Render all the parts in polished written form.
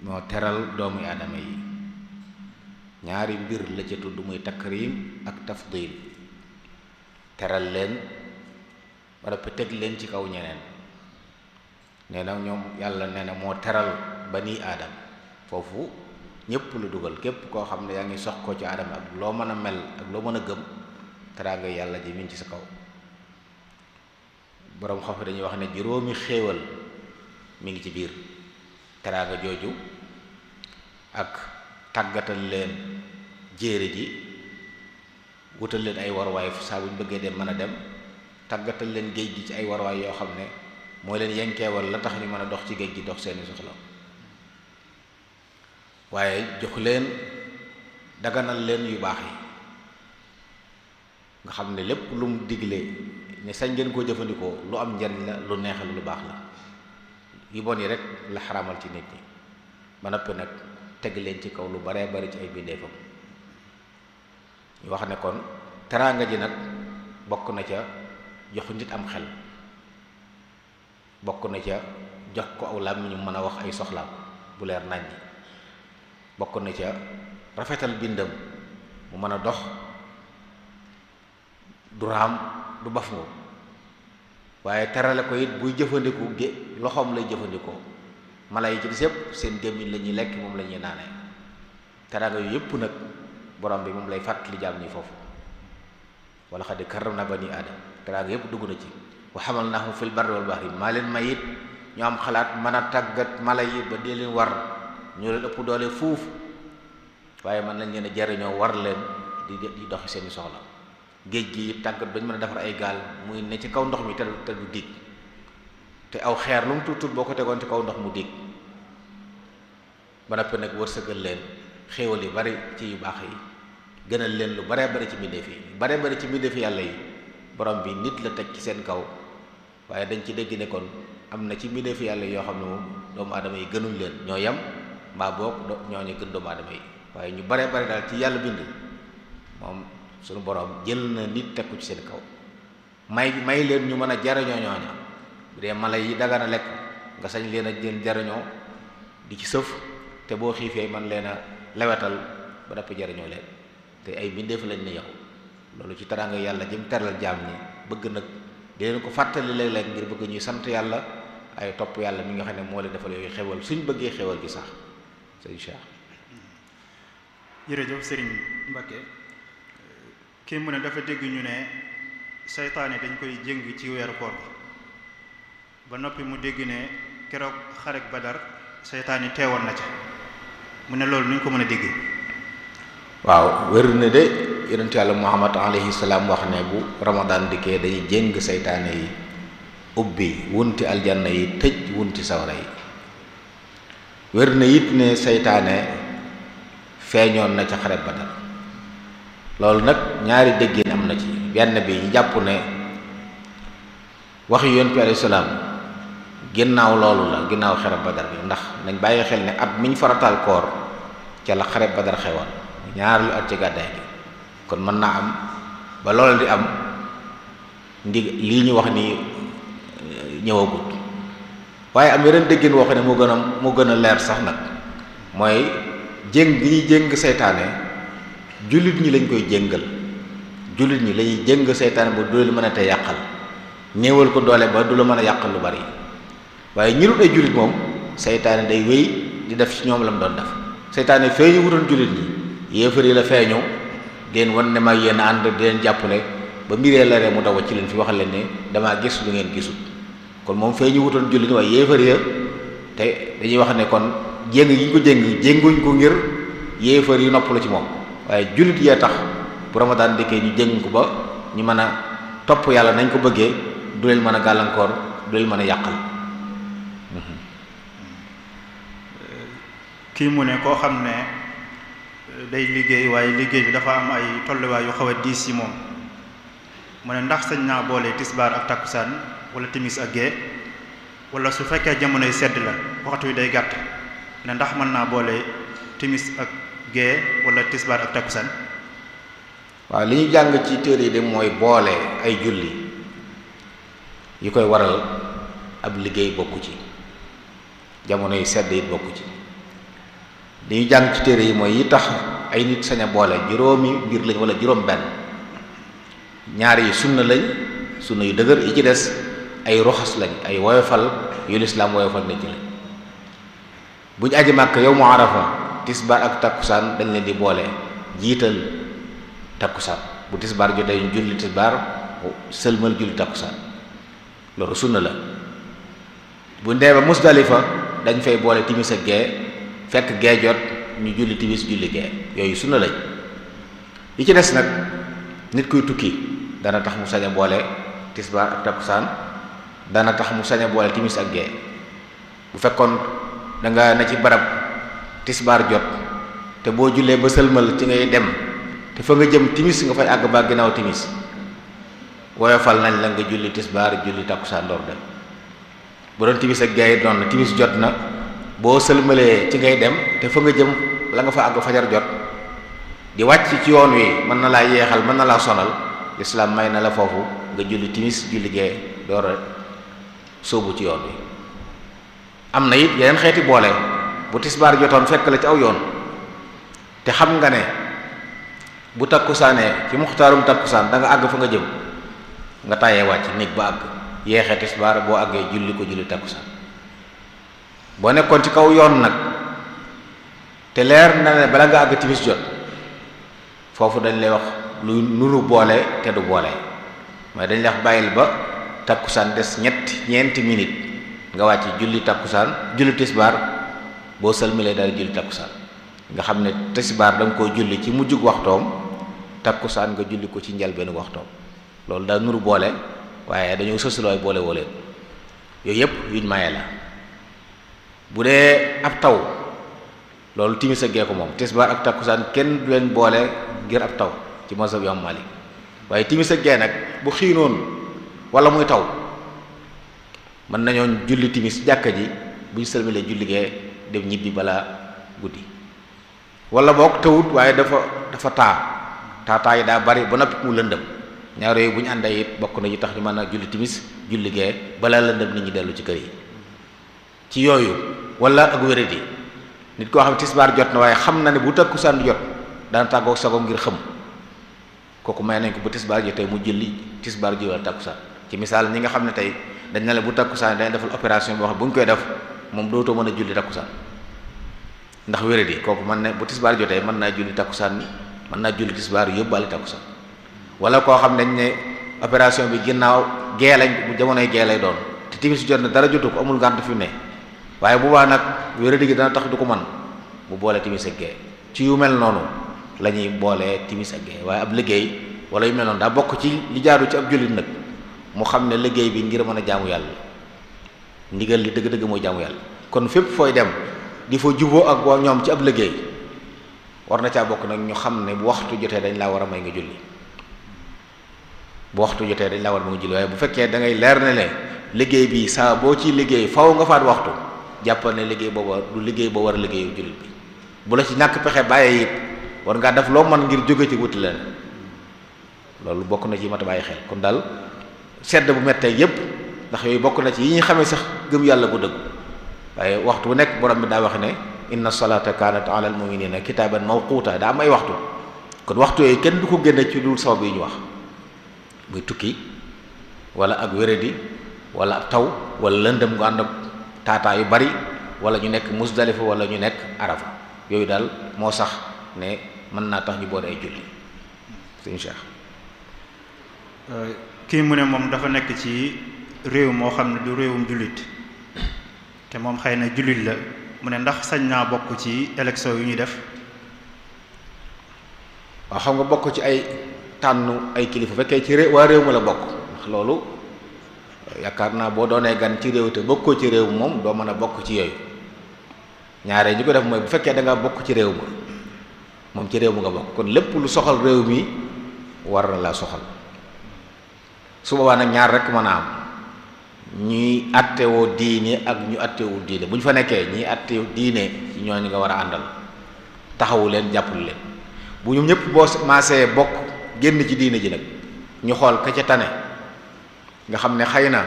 moo teral doomu aadama yi. ñaari mbir la ca tudd muy takrim ak tafdil, teral leen ba noppi teg leen ci kaw ñeneen. nee na ñoom yàlla nee na moo teral bani aadam, foofu ñépp la dugal, képp koo xam ne yaa ngi sox ko ci aadama ak loo mën a mel ak loo mën a gëm, teraanga yàlla ji mi ngi ci sa kaw. boroom xam dañuy wax ne juróomi xéewal mi ngi ci biir teraanga jooju, ak tàggatal leen jéere ji, wutal leen ay warwaay saa buñ bëggee dem mën a dem, tàggatal leen géej gi ci ay warwaay yoo xam ne mooy leen yenkeewal la tax ñu mën a dox ci géej gi dox seeni soxla, waaye jox leen daganal leen yu baax yi nga xam ne lépp lu mu digle ne sañ ngeen koo jëfandikoo lu am njariñ la, lu neexal lu baax la. yu bon yi rek la xaraamal ci nit ñi ba noppi nag teg leen ci kaw lu baree bari ci ay bindeefam. ñu wax ne kon teraanga ji nag bokk na ca jox nit am xel, bokk na ca jox ko aw làmmiñ ñu mën a wax ay soxlaam bu leer naññi, bokk na ca rafetal bindam mu mën a dox du raam du baf ngo, waaye terale ko it buy jëfandiku loxoom lay jëfandikoo. mala yi ci des yépp seen gémmiñ la ñuy lekk, moom la ñuy naanee. teraanga yu yépp nag borom bi moom lay fàttali jaam ñi foofu. wala xad karramna bani aadam, teraanga yépp dugg na ci. wa hamalnaahum fil barri wal bahri, maa leen may it ñu am xalaat mën a tàggat mala yi ba dee leen war, ñoo leen ëpp doole fuuf, waaye mën nañ leen a jariñoo war leen di doxi seeni soxla. géej gi it tàggat bañ mën a defar ay gaal muy ne ci kaw ndox mi te du dig, te aw xeer lu mu tuut tuut boo ko tegoon ci kaw ndox mu dig. ba noppi nag wërsëgal leen xéewal yu bari ci yu baax yi, gënal leen lu baree bari ci mbindeef yi. baree bari ci mbindeef yàlla yi borom bi nit la teg ci seen kaw, waaye dañ ci dégg ne kon am na ci mbindeef yàlla yoo xam ne moom doomu aadama yi gënuñ leen, ñoo yem mbaa boog ñoo ñu gën doomu aadama yi. waaye ñu baree bari daal ci yàlla bind moom suñu borom jël na nit teg ko ci seen kaw, may leen ñu mën a jariñoo ñooña. bu dee mala yi dagana lekk nga sañ leen a jël jariñoo di ci sëf, te boo xiifee man leen a lewetal ba dapp jariñoo leen, te ay mbindeef lañ ne yow. loolu ci teraanga yàlla jëm teral jaam ñi, bëgg nag di leen ko fàttali léeg-léeg ngir bëgg ñuy sant yàlla ay topp yàlla mi nga xam ne moo leen defal yooyu xewal suñ bëggee xewal gi sax. sëñ Cheikh. jërëjëf sëriñ Mbacké. kii mu ne dafa dégg ñu ne seytaane dañ koy jëng ci weeru koor bi, ba noppi mu dégg ne keroog xarek Badar seytaane teewoon na ca, mu ne loolu nuñ ko mën a dégg. waaw wér na de yonent yàlla Muhammad alayhi salaam wax ne bu Ramadan dikkee dañuy jëng seytaane yi, ubbi wunti aljanna yi, tëj wunti sawara yi. wér na it ne seytaane feeñoon na ca xarek Badar. loolu nag ñaari déggin am na ci. benn bi ñu jàpp ne wax yonent bi alayhi salaam ginnaaw loolu la, ginnaaw xare Badar bi, ndax nañ bàyyi xel ne at miñ farataal koor ca la xare Badar xewoon, ñaareelu at ci gàddaay gi. kon mën naa am ba loolu di am lii ñu wax ni ñëwagut. waaye am yeneen déggin woo xam ne moo gën a leer sax nag, mooy jéng gi ñuy jéng seytaane jullit ñi lañ koy jéngal. jullit ñi lañuy jéng seytaane ba du leen mën a te yàqal, néewal ko doole ba du la mën a yàqal lu bari. waaye ñi dul ay jullit moom seytaane day wéy di def ci ñoom la mu doon def. seytaane feeñu wutoon jullit ñi, yéefar yi la feeñu di leen wan ne ma yéen ànd di leen jàppale ba mbiree la ree mu daw ci leen fi wax leen ne damaa gis lu ngeen gisul. kon moom feeñu wutoon jullit ñi, waaye yéefar ya te dañuy wax ne kon jéng yi ñu ko jénguñ ko ngir yéefar yi noppalu ci moom, waaye jullit yee tax bu Ramadan dikkee ñu jéng ko ba ñu mën a topp yàlla nañ ko bëggee, du leen mën a gàllankoor, du leen mën a yàqal. kii mu ne koo xam ne day liggéey, waaye liggéey bi dafa am ay tolluwaay yu xaw a diis ci moom, mu ne ndax sañ naa boole tisbaar ak takkusaan wala timis ak gee, wala su fekkee jamonoy sedd la waxtu wi day gàtt, ne ndax mën naa boole timis ak gee wala tisbaar ak takkusaan. waaw li ñu jàng ci téere yi de mooy boole ay julli yi koy waral ab liggéey bokku ci. jamono yi sedd it bokku ci. li ñu jàng ci téere yi mooy yi tax ay nit sañ a boole juróomi mbir lañ wala juróom benn, ñaar yi sunna lañ, sunna yu dëgër, yi ci des ay roxas lañ, ay woyofal yu lislaam woyofal nañ ci lañ. bu ñu aji màkk yow mu arafa tisbaar ak takkusaan dañ leen di boole, jiital takkusaan, bu tisbaar jotee ñu julli tisbaar sëlmal julli takkusaan, loolu sunna la. bu ndee ba Musdalifa dañ fay boole timis ak gee, fekk gee jot ñu julli timis julli gee, yooyu sunna lañ. yi ci des nag nit kuy tukki dana tax mu sañ a boole tisbaar ak takkusaan, dana tax mu sañ a boole timis ak gee. bu fekkoon da nga ne ci barab tisbaar jot te boo jullee ba sëlmal ci ngay dem te fa nga jëm timis nga fay àgg ba ginnaaw timis, woyofal nañ la nga julli tisbaar julli takkusaan door dem. bu doon timis ak gee doon na timis jot na boo sëlmalee ci ngay dem te fa nga jëm la nga fa àgg fajar jot, di wàcc ci yoon wi mën na laa yeexal, mën na laa sonal, lislaam may na la foofu nga julli timis julli gee door a sóobu ci yoon wi. am na it yeneen xeeti boole, bu tisbaar jotoon fekk la ci aw yoon te xam nga ne bu takkusaanee ci muxtaarum takkusaan da nga àgg fa nga jëm, nga tàyyee wàcc néeg ba àgg, yeexee tisbaar, boo àggee julli ko julli takkusaan. boo nekkoon ci kaw yoon nag te leer na ne bala nga àgg timis jot, foofu dañ lay wax lu nuru boole te du boole, mooy dañ lay wax bàyyil ba takkusaan des ñeenti minute nga wàcc julli takkusaan julli tisbaar, boo sëlmalee daal julli takkusaan, nga xam ne tisbaar da nga koo julli ci mujjug waxtoom, takkusaan nga julli ko ci njëlbeenu waxtoom. loolu daa nuru boole, waaye dañoo sosilooy boole woo leen. yooyu yëpp yuñ maye la. bu dee ab taw, loolu timis ak gee ko moom, tisbaar ak takkusaan kenn du leen boole ngir ab taw ci mazhab Imam Malik. waaye timis ak gee nag bu xiinoon wala muy taw, mën nañoo julli timis jàkka ji buñ sëlmalee julli gee dem ñibbi balaa guddi. wala boog tawut waaye dafa taa yi daa bari ba noppi mu lëndëm, ñaar yooyu bu ñu àndee it bokk na ci tax ñu mën a julli timis julli gee balaa lëndëm nit ñi dellu ci kër yi. ci yooyu wala ak wéradi, nit koo xam tisbaar jot na waaye xam na ne bu takkusaan jot dana tàggoog sagoom ngir xëm, kooku may nañ ko bu tisbaar jotee mu julli tisbaar ji wala takkusaan. ci misaal ñi nga xam ne tey dañ ne la bu takkusaan dañ defal opération boo xam bu ñu koy def moom dootoo mën a julli takkusaan ndax wéradi, kooku mën na bu tisbaar jotee mën naa julli takkusaan mën naa julli tisbaar yóbbaale takkusaan. wala koo xam dañ ne opération bi ginnaaw gee lañ, bu jamonoy gee lay doon te timis jot na dara jotu ko, amul ngànt fi ne, waaye bu baax nag wéradi gi dana tax du ko man bu boole timis ak gee. ci yu mel noonu la ñuy boolee timis ak gee. waaye ab liggéey wala yu mel noonu daa bokk ci li jaadu ci ab jullit nag, mu xam ne liggéey bi ngir mën a jaamu yàlla, ndigal li dëgg-dëgg mooy jaamu yàlla. kon fépp fooy dem di fa juboo ak waa ñoom ci ab liggéey, war na caa bokk nag ñu xam ne bu waxtu jotee dañ laa war a may nga julli, bu waxtu jotee dañ laa war a may nga julli. waaye bu fekkee da ngay leer ne le liggéey bi saa boo ci liggéey faw nga faat waxtu, jàppal ne liggéey booba du liggéey boo war a liggéeyu jullit bi. bu la ci ñàkk pexe bàyyee it war ngaa def loo mën ngir jóge ci wuti leen, loolu bokk na ci mat a bàyyi xel. kon daal sedd bu mettee yépp, ndax yooyu bokk na ci yi ñuy xamee sax gëm yàlla gu dëgg. waaye waxtu bu nekk borom bi daa wax ne inna salata kanat ala al muminina kitaban mawquta, daa am ay waxtu. kon waxtu yooyu kenn du ko génne ci dul sabab yi ñu wax, muy tukki wala ak wéradi wala ab taw wala lëndëm gu ànd ak taataa yu bari, wala ñu nekk Musdalifa wala ñu nekk Arafa. yooyu daal moo sax ne mën naa tax ñu boole ay julli. sëñ Cheikh kii mu ne moom dafa nekk ci réew moo xam ne du réewum jullit, te moom xëy na jullit la, mu ne ndax sañ naa bokk ci élection yu ñuy def. waaw xam nga bokk ci ay tànn ay kilifa fekkee ci waa réew ma la bokk, ndax loolu yaakaar naa boo doonee gan ci réew te bokkoo ci réew moom doo mën a bokk ci yooyu. ñaaree ñi ko def mooy bu fekkee da nga bokk ci réew ma, moom ci réew mu nga bokk, kon lépp lu soxal réew mi war na laa soxal. su boobaa nag ñaar rek mën a am, ñuy attewoo diine ak ñu attewul diine. bu ñu fa nekkee ñi attewu diine ci ñooñu nga war a àndal, taxawu leen, jàppale leen. bu ñoom ñëpp boo maasee bokk génn ci diine ji nag, ñu xool ka ca tane nga xam ne xëy na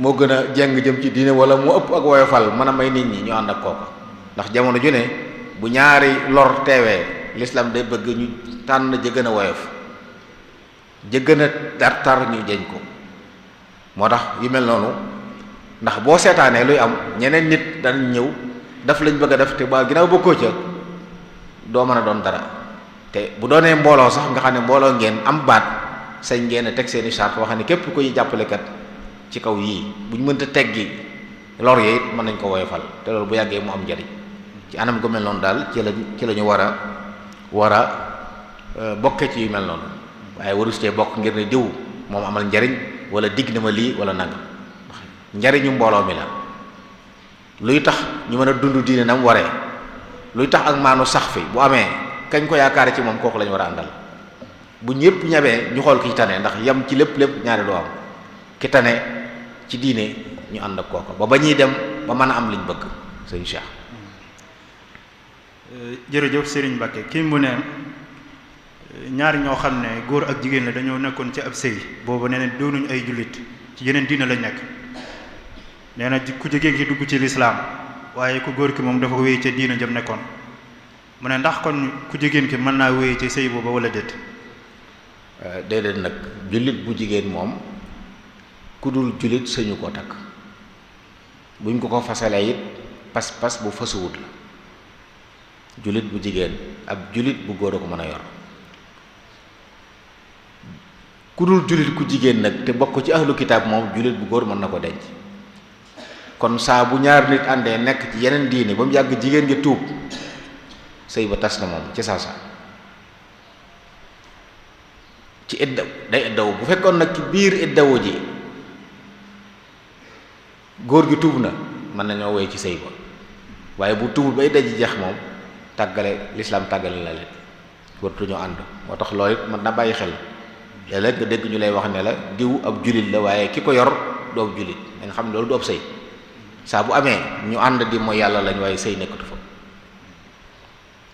moo gën a jeng jëm ci diine wala mu ëpp ak woyofal mën a may nit ñi ñu ànd ak kooka ndax jamono ju ne bu ñaari lor teewee l'islam day bëgg ñu tànn ja gën a woyof ja gën a tar ñu jeñ ko moo tax yu mel noonu ndax boo seetaanee luy am ñeneen nit danañ ñëw daf lañ bëgg a def te ba ginnaaw bokkoo ca doo mën a doon dara te bu doonee mbooloo sax nga xam ne mbooloo ngeen am baat sañ ngeen a teg seeni charte wax ne képp kuy jàppalekat ci kaw yii buñ mënta teggi lor yi it mën nañ ko woyofal te loolu bu yàggee mu am njariñ ci anam gu mel noonu daal ci la ñu war a bokke ci yu mel noonu waaye warus cee bokk ngir ne diw moom amal njariñ wala digg na ma lii wala nangam njariñu mbooloo mi la luy tax ñu mën a dund diine na mu waree luy tax ak maanu sax fi bu amee kañ ko yaakaare ci moom kooku la ñu war a àndal bu ñëpp ñabee ñu xool ki tane ndax yam ci lépp ñaari doo am ki tane ci diine ñu ànd ak kooku ba ñuy dem ba mën a am liñ bëgg sëñ Cheikh. jërëjëf Serigne Mbacké kii mu ne ñaari ñoo xam ne góor ak jigéen la dañoo nekkoon ci ab sëy boobu nee na doonuñu ay jullit ci yeneen diina lañ nekk nee na ku jigéen ki dugg ci lislaam waaye ku góor ki moom dafa wéy ca diina jëm nekkoon mu ne ndax kon ku jigéen ki mën naa wéy ci sëy booba wala déet. déedéet nag jullit bu jigéen moom ku dul jullit sañu koo takk buñ ko fasalee it pas-pas bu fasuwut la jullit bu jigéen ab jullit bu góor a ko mën a yor ku dul jullit ku jigéen nag te bokk ci ahlu kitaab moom jullit bu góor mën na ko denc kon saa bu ñaar nit àndee nekk ci yeneen diine ba mu yàgg jigéen gi tuub sëy ba tas na moom ci saasa ci iddaw day iddaw bu fekkoon nag ci biir iddawu ji góor gi tuub na mën nañoo woy ci sëy ba waaye bu tuubul bay daj jeex moom tàggale lislaam tàggale la leen wartuñoo ànd moo tax loolu it mën na bàyyi xel léeg-léeg nga dégg ñu lay wax ne la diw ab jullit la waaye ki ko yor du ab jullit da nga xam ne loolu du ab sëy saa bu amee ñu ànd di mooy yàlla lañ waaye sëy nekkatu fa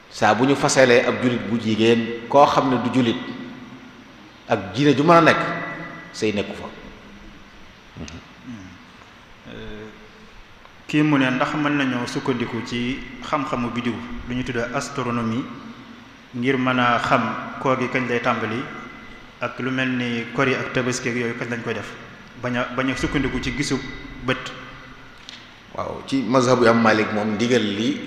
saa bu ñu fasalee ab jullit bu jigéen koo xam ne du jullit ak diine ju mën a nekk sëy nekku fa. kii mu ne ndax mën nañoo sukkandiku ci xam-xamu biddiw lu ñu tudd astronomie ngir mën a xam koor gi kañ lay tàmbali ak lu mel ni kori ak tabaski yooyu kañ lañ koy def bañ a sukkandiku ci gisu bët. waaw ci mazhabu am Malik moom ndigal li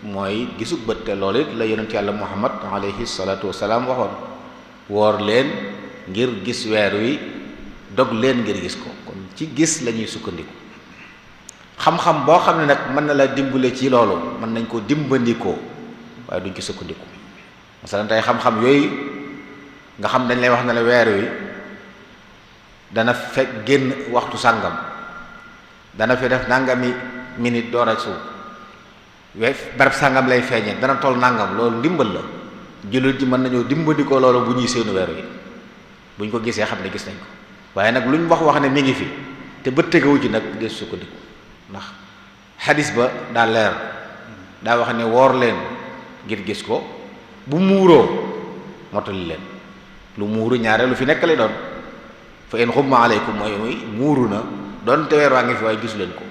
mooy gisu bët te loolu it la yonent yàlla Muhammad alayhi salaatu wasalaam waxoon woor leen ngir gis weer wi dog leen ngir gis ko kon ci gis la ñuy sukkandiku. xam-xam boo xam ne nag mën na la dimbale ci loolu mën nañ ko dimbandikoo waaye duñ ci sukkandiku masalan tey xam-xam yooyu nga xam dañ lay wax ne la weer wi dana fekk génn waxtu sàngam dana fi def nangami minute door a suuf barab sàngam lay feeñee dana toll nangam loolu ndimbal la jullit ji mën nañoo dimbandikoo loolu bu ñuy seenu weer wi buñ ko gisee xam ne gis nañ ko waaye nag luñ wax ne mi ngi fi te bët tegewu ci nag des sukkandiku ndax xadis ba daa leer daa wax ne woor leen ngir gis ko bu muuroo mottali leen lu muuru ñaare lu fi nekk lay doon fa in xumma aleykum mooy muuru na doon te weer waa ngi fi waaye gisu leen ko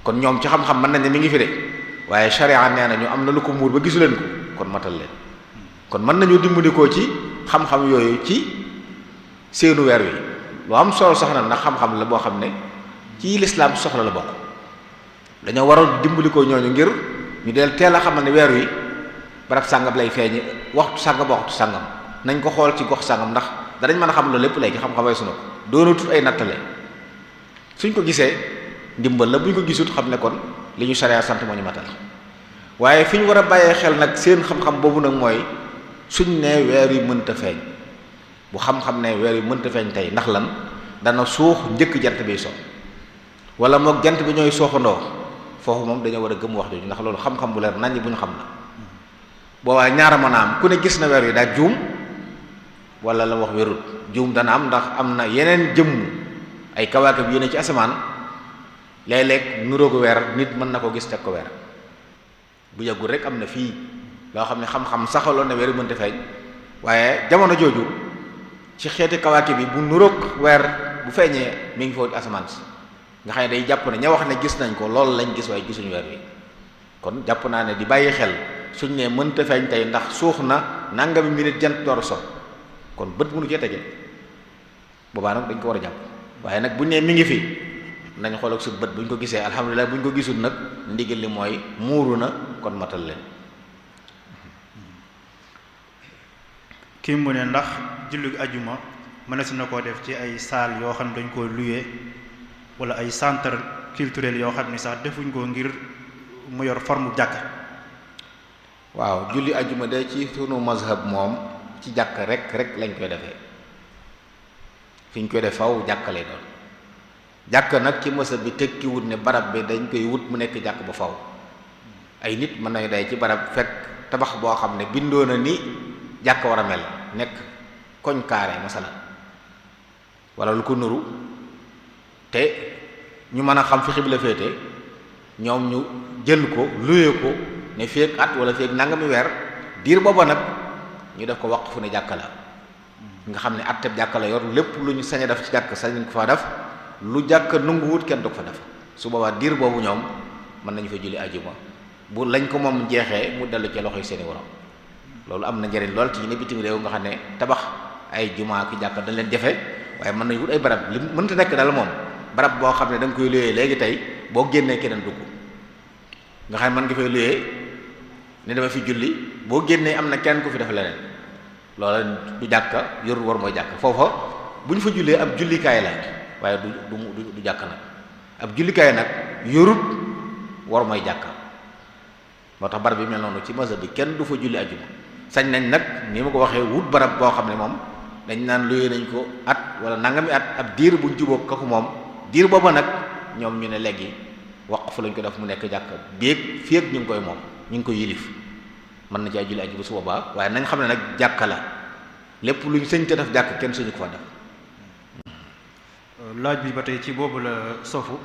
kon ñoom ci xam-xam mën nañ ne mi ngi fi de waaye sharia nee na ñu am na lu ko muur ba gisu leen ko kon matal leen kon mën nañu dimbandikoo ci xam-xam yooyu ci seenu weer wi lu am solo sax na ndax xam-xam la boo xam ne ci lislaam soxla la bokk dañoo waroon dimbalikoo ñooñu ngir ñu del teel a xamal ne weer wi barab sàngam lay feeñe waxtu sàngam waxtu sàngam nañ ko xool ci gox sàngam ndax danañ mën a xam loolu lépp léegi xam-xamay sunu ko doonatut ay nattale suñ ko gisee ndimbal la buñ ko gisut xam ne kon li ñu sariya sant moo ñu matal waaye fi ñu war a bàyyee xel nag seen xam-xam boobu nag mooy suñ ne weer wi mënta feeñ bu xam-xam ne weer wi mënta feeñ tey ndax lan dana suux njëkk jant bi so wala moog jant bi ñooy sooxandoo foofu moom dañoo war a gëm wax jooju ndax loolu xam-xam bu leer naññ bu ñu xam la boobaa ñaara mën a am ku ne gis na weer wi daa juum wala la wax wérut juum dana am ndax am na yeneen jëmm ay kawaakib yu ne ci asamaan léeg-léeg nuróogu weer nit mën na ko gis teg ko weer bu yàggul rek am na fii loo xam ne xam-xam saxaloon na weer wi mënta feeñ waaye jamono jooju ci xeeti kawaakib bi bu nuróog weer bu feeñee mi ngi foofu asamaan si nga xam ne day jàpp ne ña wax ne gis nañ ko loolu lañ gis waaye gisuñu weer wi kon jàpp naa ne di bàyyi xel suñ ne mënta feeñ tey ndax suux na nangami minute jant door so kon bët mënu cee tege boobaa nag dañ ko war a jàpp waaye nag buñ ne mi ngi fi nañ xool ak suñu bët buñ ko gisee alhamdulilah buñ ko gisul nag ndigal li mooy muuru na kon matal leen. kii mu ne ndax julli ajuma mënees na koo def ci ay salle yoo xam ne dañ koo loué wala ay centre culturel yoo xam ne sax defuñ ko ngir mu yor forme jàkk. waaw julli ajuma de ci sunu mazhab moom ci jàkk rek lañ koy defee fi ñu koy def faw jàkk lay doon jàkk nag ci mazhab bi tekki wut ne barab bi dañ koy wut mu nekk jàkk ba faw ay nit mën nañu day ci barab fekk tabax boo xam ne bindoo na ni jàkk war a mel nekk koñ carré masalan wala lu ko nuru te ñu mën a xam fi xibla féete ñoom ñu jël ko luye ko ne feek at wala feek nangami weer diir booba nag ñu def ko waqfu ne jàkka la nga xam ne atteb jàkka la yor lépp lu ñu sañ a def ci jàkk sañ ko fa def lu jàkk nanguwut kenn du ko fa def su boobaa diir boobu ñoom mën nañu fa julli ajuma bu lañ ko moom jeexee mu dellu ci loxoy seeni borom loolu am na njëriñ lool ci ñu ne bitim réew nga xam ne tabax ay jumaa ki jàkka dañ leen jafe waaye mën nañu wut ay barab li mënta nekk daal moom barab boo xam ne da nga koy luyee léegi tey boo génnee keneen dugg nga xam ne mën nga fay luyee ne dama fi julli boo génnee am na kenn ku fi def leneen loola du jàkka yorul war mooy jàkka foofa bu ñu fa jullee ab jullikaay la waaye du jàkk nag ab jullikaay nag yorut war mooy jàkka moo tax barab bi mel noonu ci mazhab bi kenn du fa julli ajuma sañ nañ nag ni ma ko waxee wut barab boo xam ne moom dañ naan luyee nañ ko at wala nangami at ab diir buñ jubóog kaku moom diir booba nag ñoom ñu ne léegi waqfu lañ ko def mu nekk jàkka béeg féeg ñu ngi koy moom ñu ngi koy yilif mën na caa julli ajuma su boobaa waaye nañ xam ne nag jàkka la lépp luñ sëñ te def jàkk kenn suñu ko fa def. laaj bi ba tey ci boobu la sofu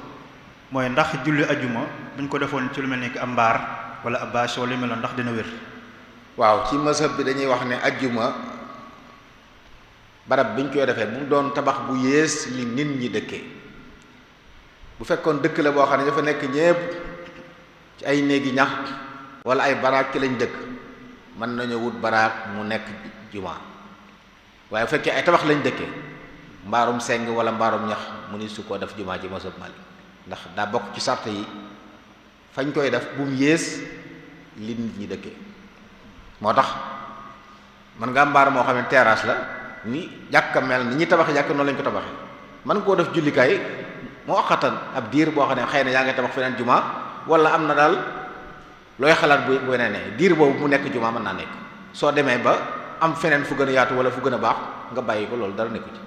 mooy ndax julli ajuma buñ ko defoon ci lu mel ni am mbaar wala ab bâche wala lu mel noonu ndax dina wér. waaw ci mazhab bi dañuy wax ne ajjuma barab biñ koy defee bu mu doon tabax bu yées li nit ñi dëkkee bu fekkoon dëkk la boo xam ne dafa nekk ñépp ci ay néegi ñax wala ay baraak ci lañ dëkk mën nañu wut baraak mu nekk juma waaye bu fekkee ay tabax lañ dëkkee mbaarum seng wala mbaarum ñax mu ni su ko def juma ci mazhab Malik ndax daa bokk ci sart yi fañ koy def bu mu yées li nit ñi dëkkee moo tax man nga mbaar moo xam ne terrasse la ni jàkka mel ni ñi tabaxee jàkka noonu lañ ko tabaxee man koo def jullikaay moo xatan ab diir boo xam ne xëy na yaa ngi tabax feneen juma wala am na daal looy xalaat bu weneen ne diir boobu mu nekk juma mën naa nekk soo demee ba am feneen fu gën a yaatu wala fu gën a baax nga bàyyi ko loolu dara nekku ci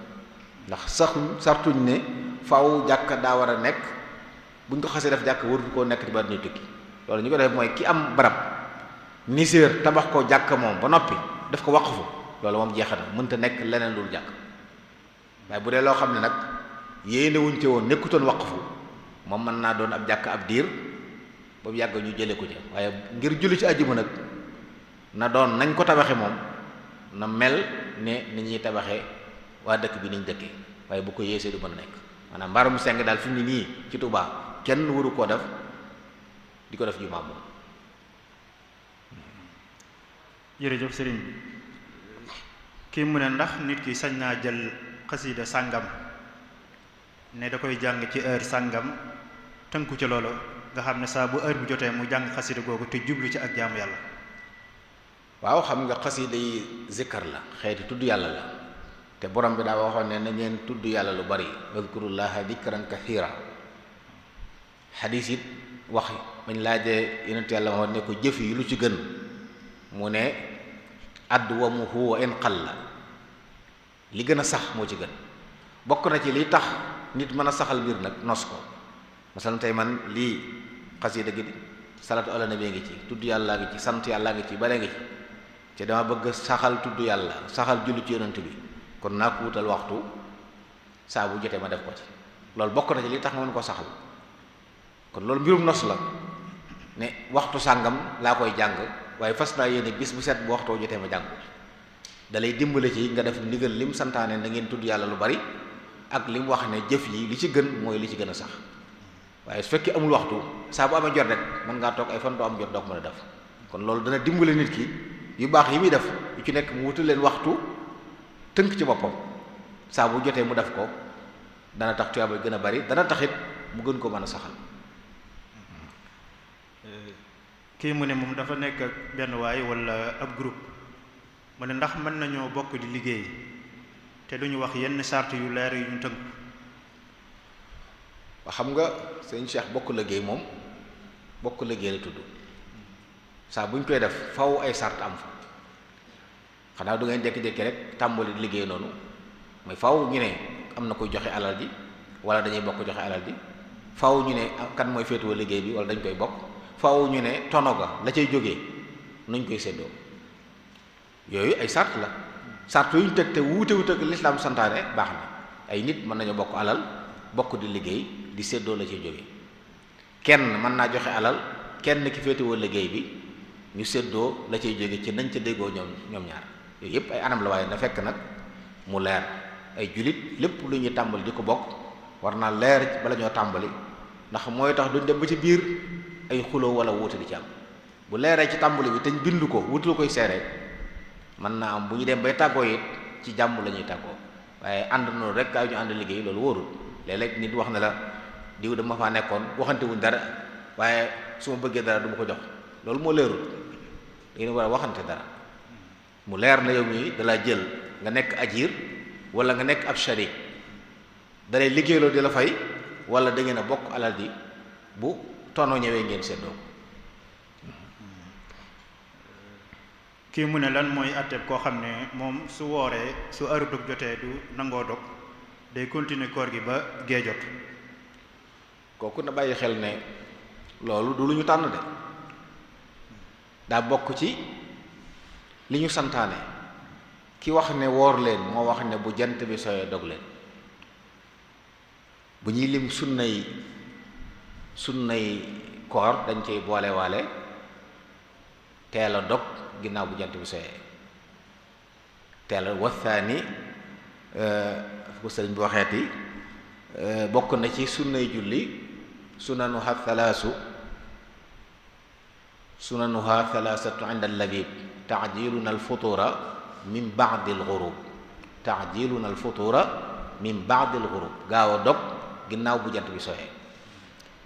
ndax sartuñ ne faaw jàkka daa war a nekk buñ ko xasee def jàkk warul koo nekk di ba ñuy tukki loolu ñu ko def mooy ki am barab niséer tabax ko jàkk moom ba noppi daf ko waqfu loolu moom jeexata mënta nekk leneen lu jàkk waaye bu dee loo xam ne nag yéene wuñ te woon nekkutoon waqfu moom mën naa doon ab jàkk ab diir ba mu yàgg ñu jëlee ko ci waaye ngir julli ci àjjuma nag na doon nañ ko tabaxe moom na mel ne ni ñuy tabaxee waa dëkk bi niñ dëkkee waaye bu ko yéesee du mën a nekk maanaam mbaarum seng daal fi mu ne nii ci Tuubaa kenn waru koo def di ko def jumaa moom. jërëjëf sëriñ bi kii mu ne ndax nit ki sañ naa jël xasida sàngam ne da koy jàng ci heure sàngam tënku ci loolu nga xam ne saa bu heure bu jotee mu jàng xasida googu te jublu ci ak jaamu yàlla. waaw xam nga xasida yi zikkar la xeeti tudd yàlla la te borom bi daa waxoon ne na ngeen tudd yàlla lu bari wadkurullaha dikran kathira xadiis it wax bañ laajee yonent yàlla moo ne ko jëf yi lu ci gën mu ne adwamuhu wa in qalla li gën a sax moo ci gën bokk na ci li tax nit mën a saxal mbir nag nos ko masalan tey man lii xasida gi salaatu ala nabi ngi ci tudd yàlla ngi ci sant yàlla ngi ci bare ngi ci te dama bëgg saxal tudd yàlla saxal julli ci yonent bi kon naa ko wutal waxtu saa bu jotee ma def ko ci loolu bokk na ci li tax ma mën ko saxal kon loolu mbirum nos la ne waxtu sàngam laa koy jàng waaye fas naa yéene bis bu set bu waxtoo jotee ma jàng da lay dimbale ci nga def ndigal lim santaane na ngeen tudd yàlla lu bari ak lim wax ne jëf yi li ci gën mooy li ci gën a sax waaye su fekkee amul waxtu saa bu amee jot rek mën ngaa toog ay fan doo am jot doo ko mën a def kon loolu dana dimbale nit ki yu baax yi muy def yu ci nekk mu wutal leen waxtu tënk ci boppam saa bu jotee mu def ko dana tax tuyaaba gën a bari dana taxit mu gën ko mën a saxal. kii mu ne moom dafa nekk ak benn waay wala ab groupe mu ne ndax mën nañoo bokk di liggéey te duñu wax yenn charte yu leer yu ñu tënk. waa xam nga sëñ Cheikh bokk liggéey moom bokk liggéey la tudd saa bu ñu koy def faw ay sart am fa xanaa du ngeen jékki-jékki rek tàmbali liggéey noonu mooy faw ñu ne am na koy joxe alal ji wala dañuy bokk joxe alal ji faw ñu ne kan mooy féetuwa liggéey bi wala dañ koy bokk faw ñu ne tono ga la cay jógee nuñ koy séddoo yooyu ay sart la sart yu ñu teg te wuute wuute ak lislaam santaane baax na ay nit mën nañu bokk alal bokk di liggéey di séddoo la cay jógee kenn mën naa joxe alal kenn ki féetewoo liggéey bi ñu séddoo la cay jóge ci nañ ca déggoo ñoom ñaar yooyu yëpp ay anam la waaye na fekk nag mu leer ay julit lépp lu ñuy tàmbali di ko bokk war naa leer bala ñoo tàmbali ndax mooy tax duñ dem ba ci biir ay xuloo wala wuute di ci am bu leeree ci tàmbali bi te ñu bind ko wutul koy seere mën naa am bu ñu dem bay tàggoo it ci jàmm la ñuy tàggoo waaye ànd noonu rek kaay ñu ànd liggéey loolu wóorul léeg-léeg nit wax na la diw dama faa nekkoon waxante wuñ dara waaye su ma bëggee dara du ma ko jox loolu moo leerul da ngeen war a waxante dara mu leer na yow mii dalaa jël nga nekk ajir wala nga nekk ab sharik dalay liggéeyloo di la fay wala da ngeen a bokk alal di bu tono ñëwee ngeen seddoo ko. kii mu ne lan mooy àtteeb koo xam ne moom su wooree su heure dog jotee du nangoo dog day continuer koor gi ba gee jot. kooku na bàyyi xel ne loolu du lu ñu tànn de daa bokk ci li ñu santaane ki wax ne woor leen moo wax ne bu jant bi sooyee dog leen bu ñuy lim sunnay koor dañ cey boole waale teel a dog ginnaaw bu jant bi sooyee teel a wasaani fu ko sëriñ bi waxeeti bokk na ci sunnay julli sunanuha thalathatu inda al-labib ta'jiluna al-futura min ba'di al-ghurub ta'jiluna al-futura min ba'di al-ghurub gaaw a dog ginnaaw bu jant bi sooyee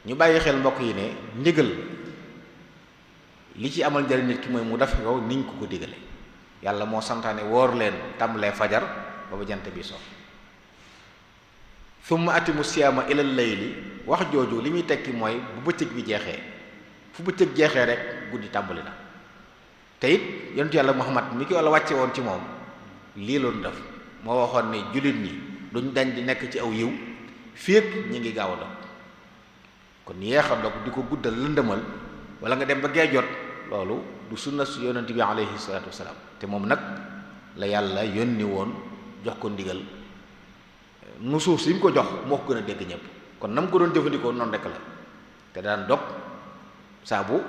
ñu bàyyi xel mbokk yi ne ndigal li ci amal njëriñ nit ki mooy mu def ko niñ ko digale yàlla moo santaane woor leen tàmbalee fajar ba ba jant bi so thumma atimu siyaama ila layli wax jooju li muy tekki mooy bu bëccëg bi jeexee fu bëccëg jeexee rek guddi tàmbali na te it yonentu yàlla Muhammad mi ki walla wàcce woon ci moom lii loonu def moo waxoon ne jullit ñi duñ dañ di nekk ci aw yiw féeg ñi ngi gaaw a dog kon yeex a dog di ko guddal lëndëmal wala nga dem ba gee jot loolu du sunna su yonent bi alayhi salaatu wasalaam te moom nag la yàlla yónni woon jox ko ndigal nu suuf si mu ko jox moo ko gën a dégg ñëpp kon na mu ko doon jëfandikoo noonu rek la te daan dog saa bu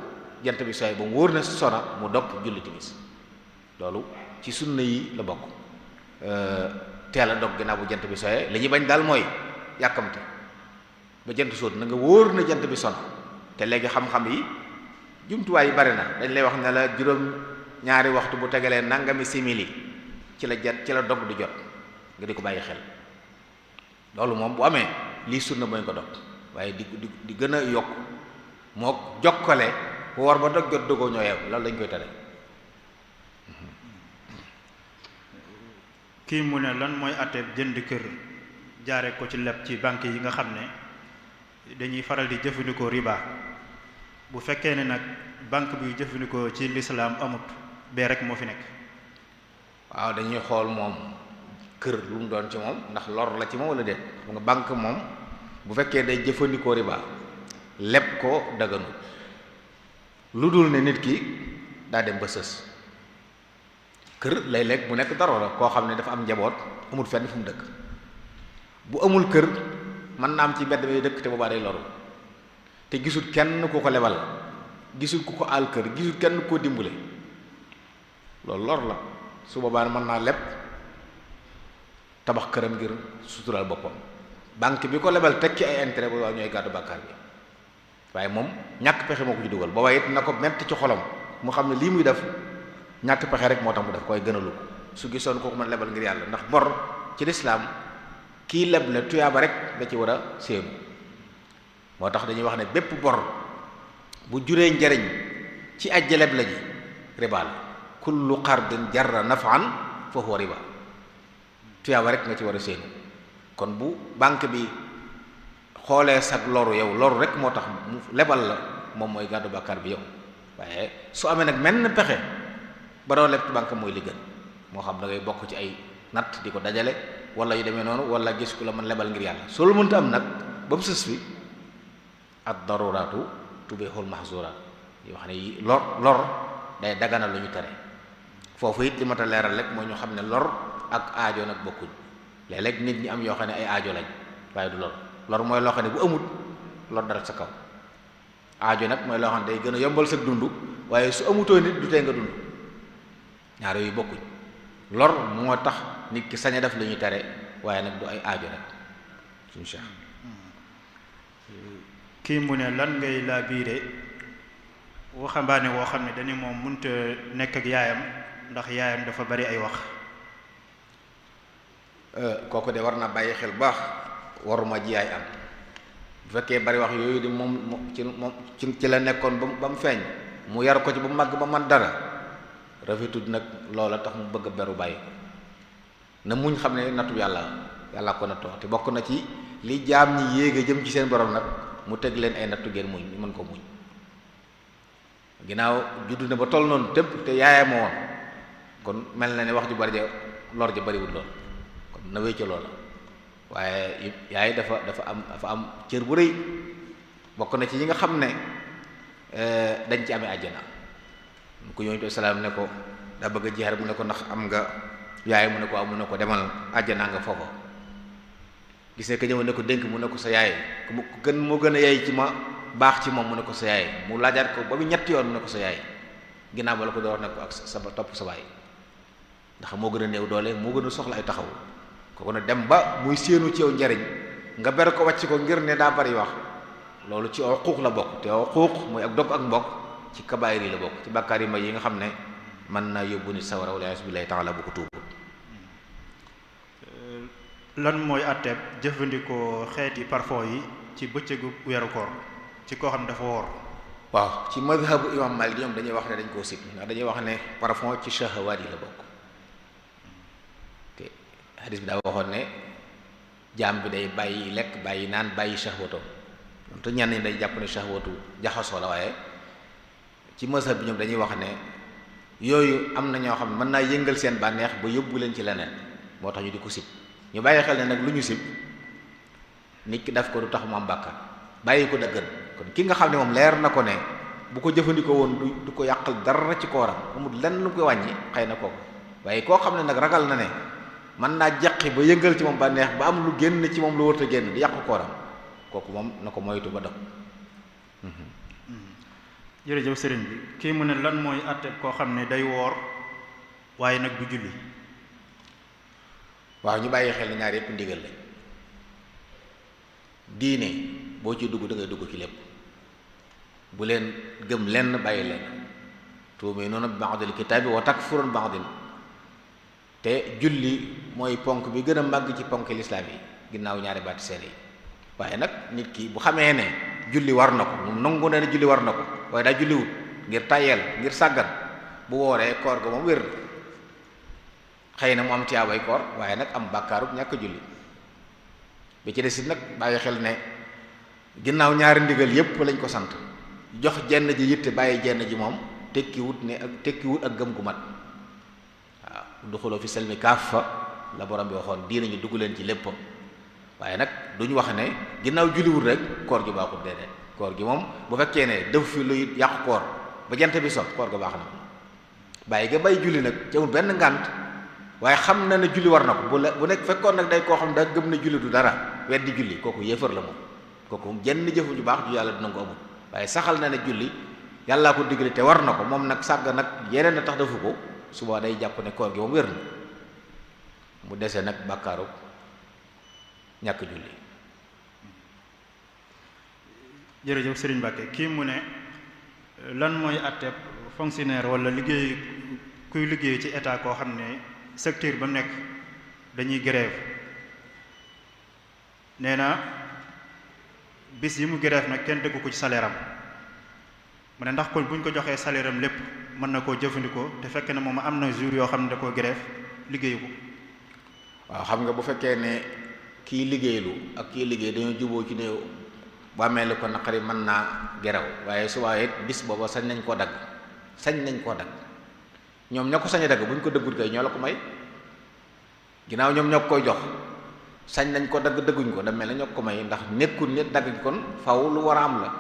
jant bi sooy ba mu wóor na sona mu dog julli timis loolu ci sunna yi la bokk teel a dog ginnaaw bu jant bi sooyee li ñuy bañ daal mooy yàkkamte ba jant sóot na nga wóor na jant bi sona te léegi xam-xam yi jumtuwaay yi bari na dañ lay wax ne la juróom ñaari waxtu bu tegalee nangami simili ci la dog di jot nga di ko bàyyi xel loolu moom bu amee lii sunna mooy ko dog waaye di gën a yokk moo jokkale woor ba dog jot dogoo ñoo yeew loolu dañ koy tere. kii mu ne lan mooy àtteeb jënd kër jaare ko ci leb ci banque yi nga xam ne dañuy faral di jëfandikoo riba bu fekkee ne nag banque bi jëfandikoo ci lislaam amut bee rek moo fi nekk. waaw dañuy xool moom kër lu mu doon ci moom ndax lor la ci moom wala déet xam nga banque moom bu fekkee day jëfandikoo riba leb ko daganu lu dul ne nit ki daa dem ba sës kër lay lekk mu nekk dara la koo xam ne dafa am njaboot amul fenn fu mu dëkk bu amul kër mën naa am ci mbedd mi dëkk te boobaa day loru te gisul kenn ku ko lebal gisul ku ko àll kër gisul kenn koo dimbale loolu lor la su boobaa mën naa leb tabax këram ngir suturaal boppam banque bi ko lebal teg ci ay intérêt boobaa ñooy gàddu bàkkaar bi waaye moom ñàkk pexe moo ko ci dugal booba it na ko metti ci xolam mu xam ne lii muy def ñàkk pexe rek moo tax mu def koy gënalu ko su gisoon kooku mën lebal ngir yàlla ndax bor ci lislaam kii leb la tuyaaba rek da ci war a séenu moo tax dañuy wax ne bépp bor bu juree njariñ ci ajja leb la ji riba la kullu qardin jarra naf'an fa huwa riba tuyaaba rek nga ci war a séenu kon bu banque bi xoolee sag loru yow loru rek moo tax mu lebal la moom mooy gàddu bàkkaar bi yow waaye su amee nag menn pexe ba doo leb ci banque mooy li gën moo xam da ngay bokk ci ay natt di ko dajale wala yu demee noonu wala gis ku la mën lebal ngir yàlla soo lu mënta am nag ba mu sës fi ad daruraatu tubihul mahzuraat yi wax ne yi lor day dagana lu ñu tere foofu it li ma ta leeral rek mooy ñu xam ne lor ak aajo nag bokkuñ léeg-léeg nit ñi am yoo xam ne ay aajo lañ waaye du lor mooy loo xam ne bu amut lor dara sa kaw aajo nag mooy loo xam ne day gën a yombal sa dund waaye su amutoo nit du tee nga dund ñaar yooyu bokkuñ lor moo tax nit ki sañ a def lu ñuy tere waaye nag du ay aajo rek suñu cheikh kii mu ne lan ngay laa biire waxambaane woo xam ne dañu moom mënta nekk ak yaayam ndax yaayam dafa bari ay wax kooku de war na bàyyi xel baax waruma ji yaay am bu fekkee bari wax yooyu di moom ci la nekkoon ba mu feeñ mu yar ko ci ba màgg ba man dara rafetud nag loola tax mu bëgg a beru bàyyi ko na muñ xam ne nattu yàlla ko nattoo te bokk na ci li jaam ñi yéege jëm ci seen borom nag mu teg leen ay nattu ngeen muñ ñu mën ko muñ ginnaaw juddu na ba toll noonu tëpp te yaayam woon kon mel na ne wax ju bari ja lor ja bariwul lool kon na wéy ca loola waaye yaay dafa am cër bu rëy bokk na ci yi nga xam ne dañ ci amee àjjana mu ko yonent salaam ne ko daa bëgg a jeexal mu ne ko ndax am nga yaay mu ne ko am mu ne ko demal àjjana nga foofa gis ne que ñëw ne ko dénk mu ne ko sa yaay mu gën moo gën a yaay ci ma baax ci moom mu ne ko sa yaay mu laajaat ko ba mu ñetti yoon mu ne ko sa yaay ginnaaw ba la ko door ne ko ak sa topp sa baay ndax moo gën a néew doole moo gën a soxla ay taxaw kooku ne dem ba muy séenu ci yow njariñ nga ber ko wàcc ko ngir ne daa bari wax loolu ci uquuq la bokk te uquuq mooy ak dog ak mbokk ci kabaayir yi la bokk ci bàkkaar yi mag yi nga xam ne mën naa yóbbu nit sawara wala billahi taala bu ko tuubut. lan mooy àtteeb jëfandikoo xeeti parfum yi ci bëccëgu weeru koor ci koo xam ne dafa woor. waaw ci madhabu imam Malik ñoom dañuy wax ne dañ koo sib ndax dañuy wax ne parfum ci shahawaat yi la bokk te hadis bi daa waxoon ne jaam bi day bàyyi lekk bàyyi naan bàyyi shahwato te ñenn ñi day jàpp ne shahwatu jaxasoo la waaye ci mazhab bi ñoom dañuy wax ne yooyu am na ñoo xam ne mën naa yëngal seen bànneex ba yóbbu leen ci leneen moo tax ñu di ko sib ñu bàyyi xel ne nag lu ñu sib nit ki daf ko du tax mu am bàkkaar bàyyi ko dëggan kon ki nga xam ne moom leer na ko ne bu ko jëfandikoo woon du ko yàqal dara ci kooram amul lenn lu koy wàññi xëy na kooku waaye koo xam ne nag ragal na ne mën naa jaqi ba yëngal ci moom bànneex ba am lu génn ci moom lu wërta génn di yàqu kooram kooku moom na ko moytu ba dog. jërëjëf sëriñ bi kii mu ne lan mooy àtte koo xam ne day woor waaye nag du julli. waaw ñu bàyyi xel ne ñaar yépp ndigal lañ diine boo ci dugg da ngay dugg ci lépp bu leen gëm lenn bàyyi leen tu'minuuna bi ba'dil kitaabi wa takfuruuna bi ba'din te julli mooy ponk bi gën a màgg ci ponk lislaam yi ginnaaw ñaari baati seede yi waaye nag nit ki bu xamee ne julli war na ko moom nangu na ne julli war na ko waaye daa julliwut ngir tàyyeel ngir sàggan bu wooree koor ga moom wér xëy na mu am tiyaabay koor waaye nag am bàkkaarub ñàkk julli bi ci des it nag bàyyi xel ne ginnaaw ñaari ndigal yépp lañ ko sant jox jenn ji yitte bàyyi jenn ji moom tekkiwut ak gëm gu mat waaw duxuloo fi selmi kaafa la borom bi waxoon diina ñu dugg leen ci lépp waaye nag duñu wax ne ginnaaw julliwut rek koor gi baaxul déedéet koor gi moom bu fekkee ne def fi luy yàqu koor ba jant bi so koor ga baax na bàyyi ga bay julli nag ci amul benn ngànt waaye xam na ne julli war na ko bu nekk fekkoon nag day koo xam ne daa gëm ne julli du dara weddi julli kooku yéefar la moom kooku moom jenn jëfu ju baax ju yàlla dina ko amul waaye saxal na ne julli yàllaa ko digle te war na ko moom nag sàgg nag yeneen na tax defu ko suba day jàpp ne koor gi moom wér na mu dese nag bàkkaaru ñàkk julli. jërëjëf Serigne Mbacké kii mu ne lan mooy àtte fonctionnaire wala liggéey kuy liggéey ci état koo xam ne secteur ba nekk dañuy grève nee na bis yi mu grève nag kenn déggu ko ci salaire am mu ne ndax kon bu ñu ko joxee salaire am lépp mën na koo jëfandikoo te fekk na moom am na jour yoo xam ne da koo grève liggéeyu ko. waaw xam nga bu fekkee ne kii liggéeylu ak kii liggéey dañoo juboo ci ne bàmmee ko naqari mën naa geraw waaye su waaye bis booba sañ nañ koo dagg ñoom ñoo ko sañ a dagg bu ñu ko dëggut kay ñoo la ko may ginnaaw ñoom ñoo koy jox sañ nañ ko dagg dëgguñ ko da mel ne ñoo ko may ndax nekkul nit dagg kon faw lu war a am la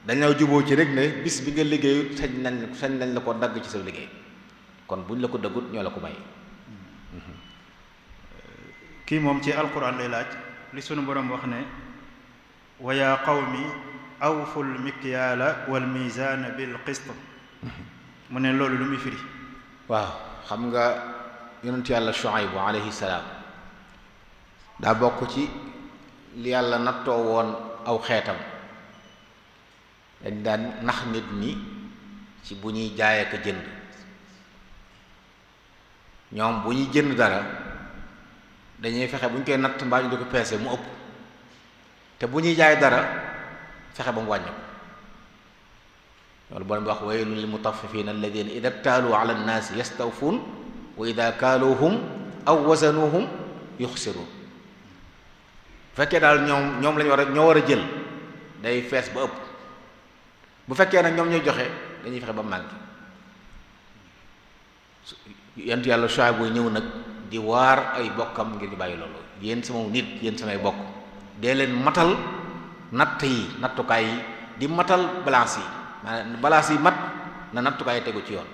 dañoo juboo ci rek ne bis bi nga liggéeyu sañ nañ la ko dagg ci sa liggéey kon buñ la ko dëggut ñoo la ko may. kii moom ci alquran lay laaj li sunu borom wax ne wa yaa qawmi awful mikyaala wal mizaana bil qist mu ne loolu lu muy firi. waaw xam nga yonent yàlla Shuaybu alayhi salaam daa bokk ci li yàlla nattoo woon aw xeetam dañ daan nax nit ñi ci bu ñuy jaay ak jënd ñoom bu ñuy jënd dara dañuy fexe bu ñu koy natt mbaa ñu di ko peese mu ëpp te bu ñuy jaay dara fexe ba mu wàññi ko loolu borom bi wax waylun lil mutaffifina alladina ida ktaaluu ala nnaasi yastawfuun wa ida kaaluuhum aw wazanuhum yuxsiruun bu fekkee daal ñoom lañu ñoo war a jël day fees ba ëpp bu fekkee nag ñoom ñooy joxe dañuy fexe ba manqué yent yàlla Shuayb booy ñëw nag di waar ay bokkam ngir ñu bàyyi loolu yéen sama nit yéen samay bokk dee leen matal natt yi nattukaay yi di matal balance yi maanaam balance yi mat na nattukaay yi tegu ci yoon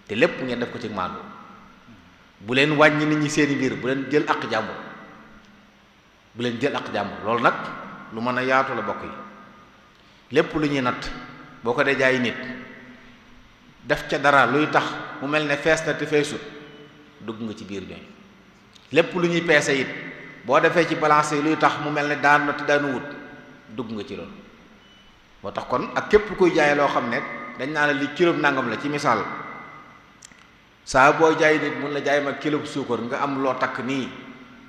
te lépp ngeen def ko ci maandu bu leen wàññi nit ñi seeni mbir bu leen jël ak jàmbur loolu nag lu mën a yaatu la bokk yi lépp lu ñuy natt boo ko dee jaay nit def ca dara luy tax mu mel ne fees na te feesut dugg nga ci biir ñooñu lépp lu ñuy peese it boo defee ci balance yi luy tax mu mel ne daan na te daanu wut dugg nga ci loolu moo tax kon ak képp kuy jaay loo xam ne dañ naa la li kilo nangam la ci misaal saa boo jaay nit mun la jaay ma kilo suukar nga am loo takk nii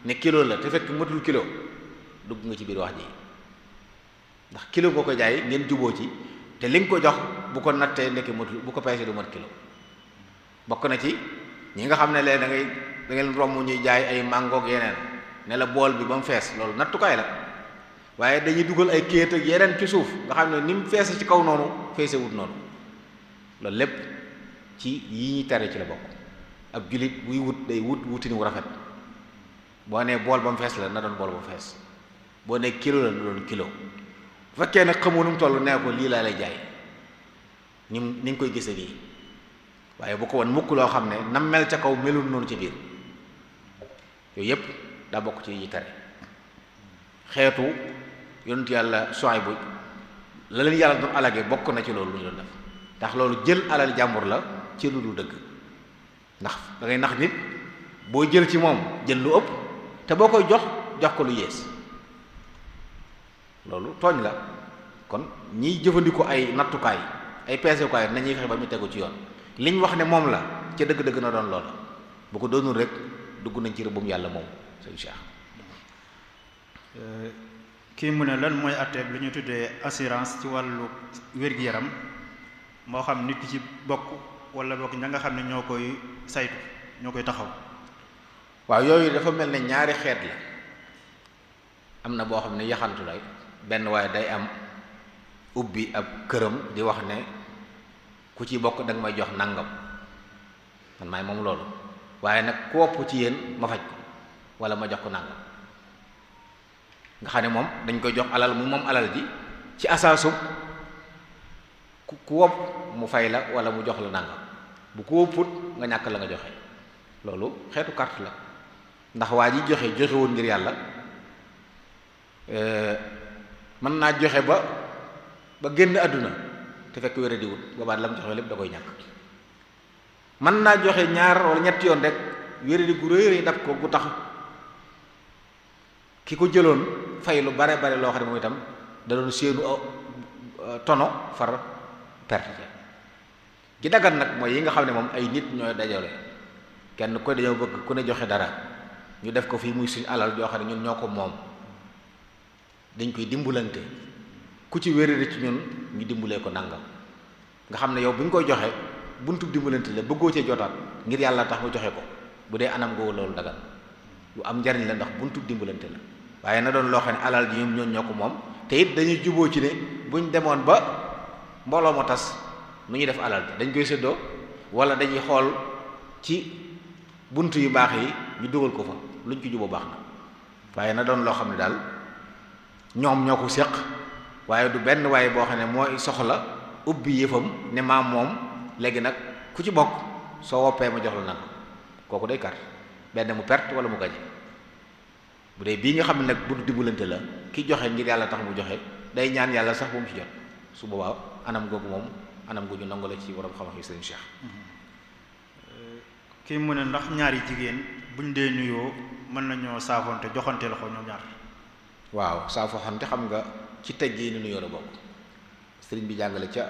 ne kilo la te fekk matul kilo dugg nga ci biir wax ji ndax kilo boo ko jaay ngeen juboo ci te li nga ko jox bu ko nattee nekk matul bu ko peesee du mat kilo bokk na ci ñi nga xam ne léegi da ngeen romb ñuy jaay ay mangoog yeneen ne la bool bi ba mu fees loolu nattukaay la waaye dañuy dugal ay kéet ak yeneen ci suuf nga xam ne ni mu feese ci kaw noonu feese wut noonu loolu lépp ci yi ñuy tere ci la bokk ab jullit buy wut day wutin wu rafet boo nee bool ba mu fees la na doon bool ba mu fees boo nee kilo la na doon kilo bu fekkee nag xamoo nu mu toll nee ko lii laa lay jaay ni nga koy gise nii waaye bu ko won mukk loo xam ne nam mel ca kaw melul noonu ci biir yooyu yépp daa bokk ci yi tere xeetu yonent yàlla Shuayb bu la leen yàlla doon alage bokk na ci loolu lu ñu doon def ndax loolu jël alal jàmbur la ci lu dul dëgg ndax da ngay nax nit boo jël ci moom jël lu ëpp te boo koy jox ko lu yées loolu tooñ la kon ñiy jëfandikoo ay nattukaay ay peesekaay nañuy fexe ba mu tegu ci yoon liñ wax ne moom la ca dëgg-dëgg na doon loola bu ko doonul rek dugg nañ ci rëbbum yàlla moom sëñ Cheikh. kii mu ne lan mooy atteeb lu ñu tuddee assurance ci wàllu wér-gi-yaram moo xam nit ki ci bokk wala bokk ña nga xam ne ñoo koy saytu ñoo koy taxaw. waaw yooyu dafa mel ne ñaari xeet la am na boo xam ne yaxantu lay benn waaye day am ubbi ab këram di wax ne ku ci bokk danga may jox nangam man maay moom loolu waaye nag ku wopp ci yéen ma faj ko wala ma jox ko nangam nga xam ne moom dañ koy jox alal mu moom alal ji ci asaasu ku wopp mu fay la wala mu jox la nangam bu ku wopput nga ñàkk la nga joxe loolu xeetu carte la ndax waa ji joxewul ngir yàlla mën naa joxe ba génn àdduna te fekk wéra di wut boobaat la mu joxe lépp da koy ñàkk mën naa joxe ñaar wala ñetti yoon rek wéra di gu réy dab ko gu tax ki ko jëloon fay lu bare bare loo xam ne moom itam da doon séenu tono far perte gi dagan nag mooy yi nga xam ne moom ay nit ñooy dajale kenn koy dañoo bëgg ku ne joxe dara ñu def ko fii muy suñu alal joo xam ne ñun ñoo ko moom dañ koy dimbalante ku ci wéradi ci ñun ñu dimbalee ko nangam nga xam ne yow bu ñu koy joxe buntu dimbalante la bëggoo cee jotaat ngir yàlla tax nga joxe ko bu dee anam googu loolu dagan lu am njariñ la ndax buntu dimbalante la waaye na doon loo xam ne alal ji ñoom ñoo ko moom te it dañuy juboo ci ne buñ demoon ba mbooloo ma tas nu ñuy def alal ji dañ koy séddoo wala dañuy xool ci bunt yu baax yi ñu dugal ko fa luñ ko juboo baax na waaye na doon loo xam ne daal ñoom ñoo ko séq waaye du benn waaye boo xam ne mooy soxla ubbi yëfam ne maam moom léegi nag ku ci bokk soo woppee ma jox la nag kooku day kar benn mu perte wala mu gañe bu dee bii nga xam ne nag bu dimbalante la ki joxe ngir yàlla tax mu joxe day ñaan yàlla sax bu mu ci jot su boobaa anam googu moom anam gu ñu nangu la ci borom xam-xam yi sëriñ Cheikh. kii mu ne ndax ñaari jigéen buñ dee nuyoo mën nañoo saafonte joxante loxo ñoom ñaar. waaw saafonte xam nga ci teggee ni nuyoo la bokk sëriñ bi jàngale ca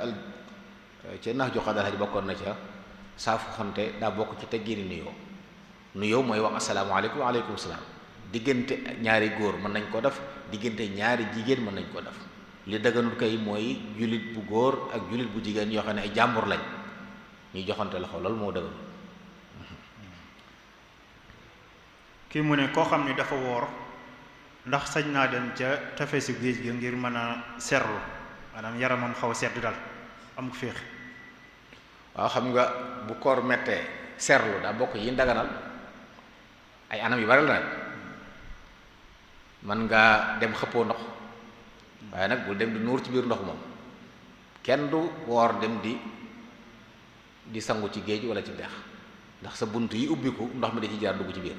nax jox xadal xaj bokkoon na ca saafonte daa bokk ci teggee ni nuyoo mooy wax asalaamaaleykum waaleykum salaam diggante ñaari góor mën nañ koo def diggante ñaari jigéen mën nañ koo def li daganul kay mooy jullit bu góor ak jullit bu jigéen yoo xam ne ay jàmbur lañ ñuy joxante loxo loolu moo daganul. kii mu ne koo xam ne dafa woor ndax sañ naa dem ca tefesu géej gi ngir mën a serlu maanaam yaramam xaw a sedd dal am ko féex. waaw xam nga bu koor mettee serlu daa bokk yi daganal ay anam yu bari la nag man ngaa dem xëppoo ndox waaye nag bul dem di nuur ci biir ndox moom kenn du woor dem di sangu ci géej wala ci dex ndax sa bunt yi ubbiku ndox mi da ci jaar dugg ci biir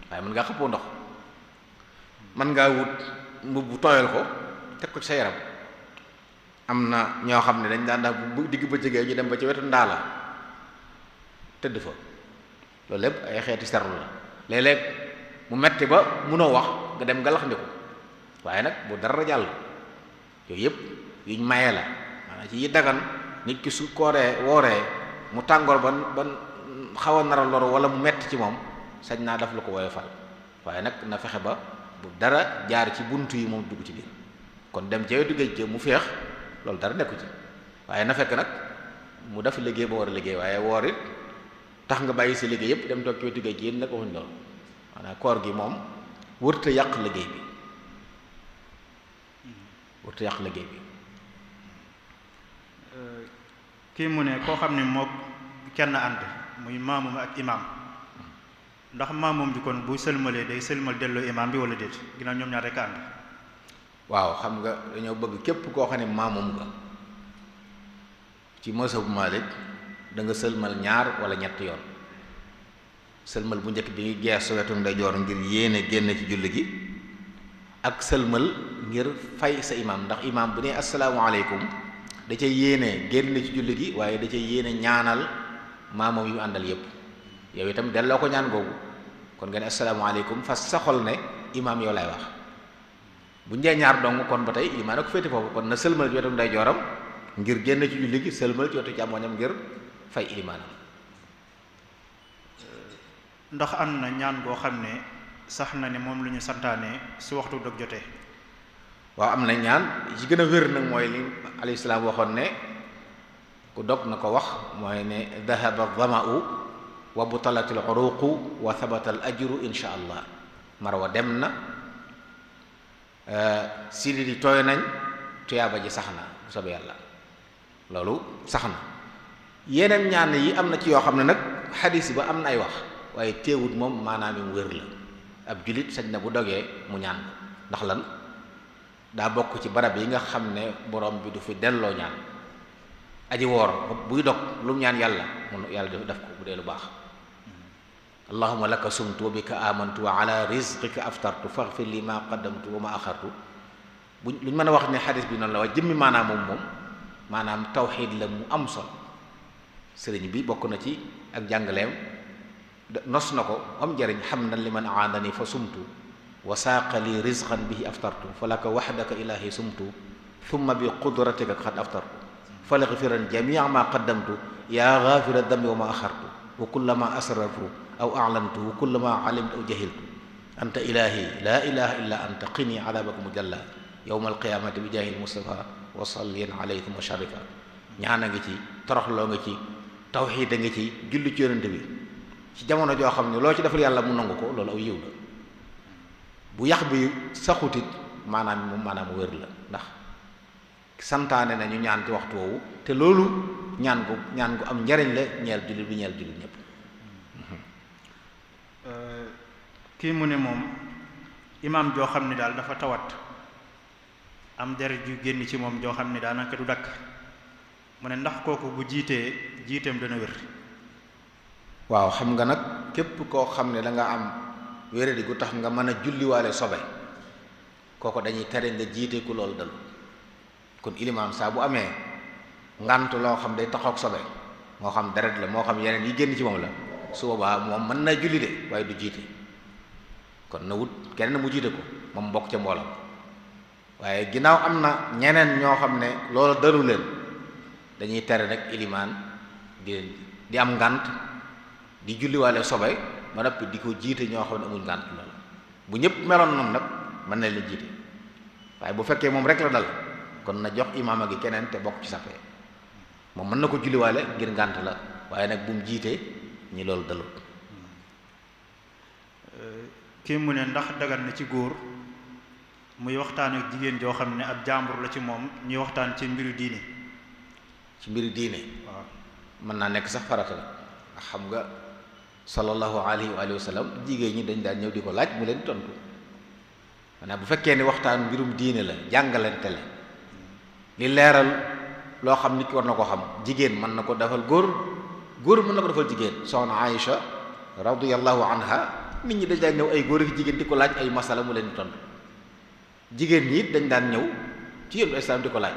waaye mën ngaa xëppoo ndox mën ngaa wut mbubb tooyal ko teg ko ci sa yaram am na ñoo xam ne dañ daan dax bu digg bëccëgee ñu dem ba ci wetu ndaala tëdd fa loolu lépp ay xeeti serlu la léeg-léeg mu metti ba munoo wax nga dem nga lax ndiku waaye nag bu dara jàll yooyu yëpp yuñ maye la maanaam ci yi dagan nit ki su wooree mu tàngoor ban xaw a nar a loru wala mu metti ci moom sañ naa daf lu ko woyofal waaye nag na fexe ba bu dara jaar ci bunt yi moom dugg ci biir kon dem ci wetu géej mu feex loolu dara nekku ci waaye na fekk nag mu def liggéey ba war a liggéey waaye woor it tax nga bàyyi si liggéey yëpp dem toog ci wetu géej yéen nag waxuñ loolu maanaam koor gi moom wërta yàq liggéey bi wërta yàq liggéey bi. kii mu ne koo xam ne moo kenn ànd muy maamum ak imaam ndax maamum bi kon bu sëlmalee day sëlmal delloo imaam bi wala déet ginnaaw ñoom ñaar rek ànd. waaw xam nga dañoo bëgg képp koo xam ne maamum nga ci mazhab Maalik da nga sëlmal ñaar wala ñett yoon sëlmal bu njëkk bi ngi geesu wetu ndeyjoor ngir yéene génn ci julli gi ak sëlmal ngir fay sa imaam ndax imaam bu ne asalaamaaleykum da ca yéene génn ci julli gi waaye da ca yéene ñaanal maamam yu àndal yépp yow itam delloo ko ñaan googu kon nga ne asalaamaaleykum fas sa xol ne imaam yow lay wax bu njee ñaar dong kon ba tey imaam ko féete foofu kon na sëlmal ci wetu ndeyjooram ngir génn ci julli gi sëlmal ci wetu càmmoñam ngir fay imaanam. ndax am na ñaan goo xam ne sax na ne moom lu ñu santaane su waxtu dog jotee. waaw am na ñaan ci gën a wér nag mooy li alayhi salaam waxoon ne ku dog na ko wax mooy ne dahaba dhama'u wa butalat al uruqu wa thabata al ajru insha allah marwa dem na sidi di tooy nañ tuyaaba ji sax na bu soobee yàlla loolu sax na yeneen ñaan yi am na ci yoo xam ne nag xadis ba am na ay wax waaye teewut moom maanaam yi mu wér la ab julit sañ na bu dogee mu ñaan ndax lan daa bokk ci barab yi nga xam ne borom bi du fi delloo ñaan aji woor buy dog lu mu ñaan yàlla mun yàlla def ko bu dee lu baax allahumma laka sumtu wa bika amantu wa ala rizqika aftartu faghfir li ma qaddamtu wa ma axartu luñ mën a wax ne xadis bi noonu la waaye jëmmi maanaam moom maanaam tawxiid la mu am solo sëriñ bi bokk na ci ak jàngaleem nos na ko am njariñ hamdan liman aadani fa sumtu wa saaqa li rizqan bihi aftartu fa laka wahdaka ilahi sumtu thumma bi qudratika qad aftartu falaghfiran jami'a ma qaddamtu ya ghafira dhanbi wa ma akhartu wa kullama asrartu aw a'lantu wa kullama alimtu aw jahiltu anta ilahi la ilaha illa anta qini adabaka mujalla yawma alqiyamati bi jahil mustafa wa salliyan alayhi wa sharifa. ñaana nga ci, toroxloo nga ci, tawxiid nga ci, julli ci yonent bi ci jamono joo xam ne loo ci defal yàlla mu nangu ko, loolu aw yiw la. bu yax bi saxutit maanaam mu wér la, ndax santaane na ñu ñaan ci waxtu woowu, te loolu ñaan gu am njariñ la ñeel jullit bi ñeel jullit ñépp. kii mu ne moom imaam joo xam ne daal dafa tawat am deret ju génn ci moom joo xam ne daanaka du dakk, mu ne ndax kooku bu jiiteem dana wér. waaw, xam nga nag képp koo xam ne da nga am wéradi gu tax nga mën a julliwaale sobe, kooku dañuy tere nga jiite ku loolu dal. kon ilimaam saa bu amee ngant loo xam day taxaw ak sobe, moo xam deret la moo xam yeneen yi génn ci moom la, su boobaa moom mën naa julli de waaye du jiite. kon na wut keneen mu jiite ko moom bokk ca mbooloo, waaye ginnaaw am na ñeneen ñoo xam ne loolu dalu leen, dañuy tere nag ilimaan di am ngant di julliwaale sobe ba noppi di ko jiite ñoo xam ne amuñ ngant loolu. bu ñëpp meloon noonu nag mën na leen jiite, waaye bu fekkee moom rek la dal kon na jox imaama gi keneen te bokk ci sappee. moom mën na ko julliwaale ngir ngànt la, waaye nag bu mu jiite ñi loolu dalul. kii mu ne ndax dagan na ci góor muy waxtaan ak jigéen joo xam ne ab jàmbur la ci moom, ñuy waxtaan ci mbiru diine. ci mbiru diine waaw, mën naa nekk sax farata la, ndax xam nga sallallahu alayhi wa sallam jigéen ñi dañ daan ñëw di ko laaj mu leen tontu. maanaam bu fekkee ni waxtaan mbirum diine la, jàngalante la, li leeral loo xam nit ki war na ko xam, jigéen mën na ko defal góor, góor mën na ko defal jigéen. soxna Aïcha radiyallahu anha nit ñi dañ daan ñëw ay góor ak jigéen di ko laaj ay masala mu leen di tontu. jigéen ñi it dañ daan ñëw ci yoonu islam di ko laaj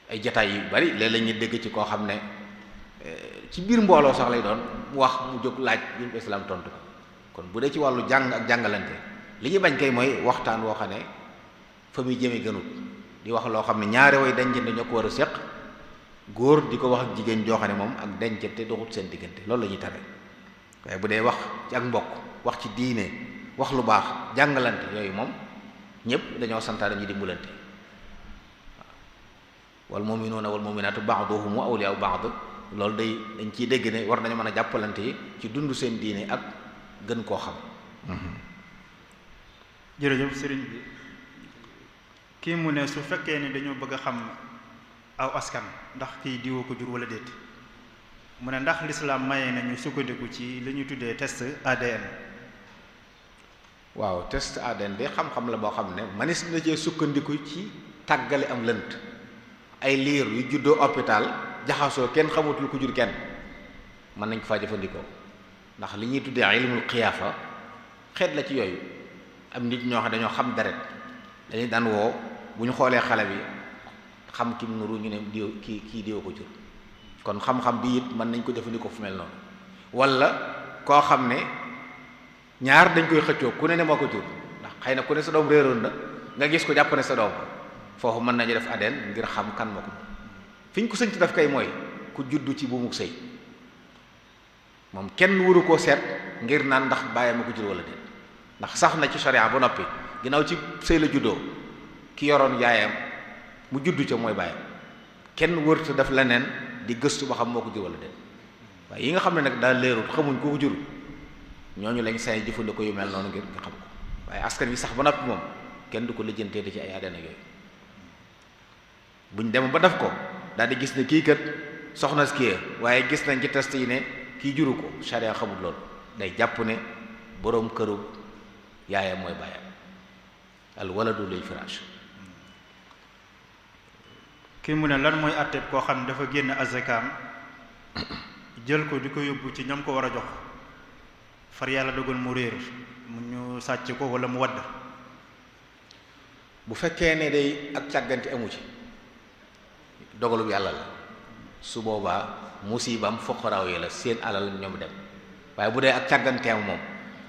ay jataay yu bari. léeg-léeg ñu dégg ci koo xam ne ci biir mbooloo sax lay doon mu wax mu jóg laaj yoonu islam tontu ko. kon bu dee ci wàllu jàng ak jàngalante, li ñu bañ kay mooy waxtaan woo xam ne fa muy jëme gënut, di wax loo xam ne ñaari way dencante ñoo ko war a séq, góor di ko wax ak jigéen joo xam ne moom ak dencante doxut seen diggante, loolu la ñuy tere. waaye bu dee wax ci ak mbokk, wax ci diine, wax lu baax, jàngalante, yooyu moom ñëpp dañoo santaane ñu dimbalante. wal mu'minuuna wal mu'minaatu ba'duhum awliyaa'u ba'd, loolu dañ ciy dégg ne war nañu mën a jàppalante yi ci dund seen diine ak gën koo xam. jërëjëf sëriñ bi. kii mu ne su fekkee ni dañoo bëgg a xam aw askan ndax kii diwoo ko jur wala déet, mu ne ndax lislaam maye nañu sukkandiku ci li ñuy tuddee test ADN. waaw, test ADN de xam-xam la boo xam ne manis na cee sukkandiku ci tàggale am lënt. ay liir yu juddoo hôpital jaxasoo kenn xamatul ku jur kenn, mën nañ ko faa jëfandikoo, ndax li ñuy tuddee ilmul xiyaafa xeet la ci yooyu. am nit ñoo xam dañoo xam deret, dañuy daan woo bu ñu xoolee xale bi xam kim nuru ñu ne diw kii diw ko jur. kon xam-xam bi it mën nañ ko jëfandikoo fu mel noonu. wala koo xam ne ñaar dañ koy xëccoo ku ne moo ko jur, ndax xëy na ku ne sa doom réeroon na nga gis ko jàpp ne sa doom, foofu mën nañu def ADN ngir xam kan moo ko fi ñu ko sëñ ci def kay mooy ku juddu ci buumug sëy, moom kenn waru koo seet ngir naan ndax bàyyam ma ko jur wala déet, ndax sax na ci sharia ba noppi ginnaaw ci sëy la juddoo, ki yoroon yaayam mu juddu ca mooy bàyyam, kenn wërta def leneen di gëstu ba xam moo ko jur wala déet. waaye yi nga xam ne nag daal leerul xamuñ ko jur, ñooñu lañ say jëfandikoo yu mel noonu ngir nga xam ko. waaye askan wi sax ba noppi moom kenn du ko lijjantee ci ay ADN yooyu. buñ dem ba def ko daal di gis ne kii kat soxna si kii, waaye gis nañ ci test yi ne kii juru ko, sharia xamul loolu, day jàpp ne boroom këru yaayam mooy bàyyam. al waladu lil firaash. kii mu ne lan mooy àtteeb koo xam ne dafa génn azakaam jël ko di ko yóbbu ci ñam ko war a jox, far yàlla dogal mu réer, mu ñu sàcc ko wala mu wadd. bu fekkee ne day ak càggante amu ci, dogalub yàlla la, su boobaa musibam fuqaraaw yi la, seen alal ñoom dem. waaye bu dee ak càgganteem moom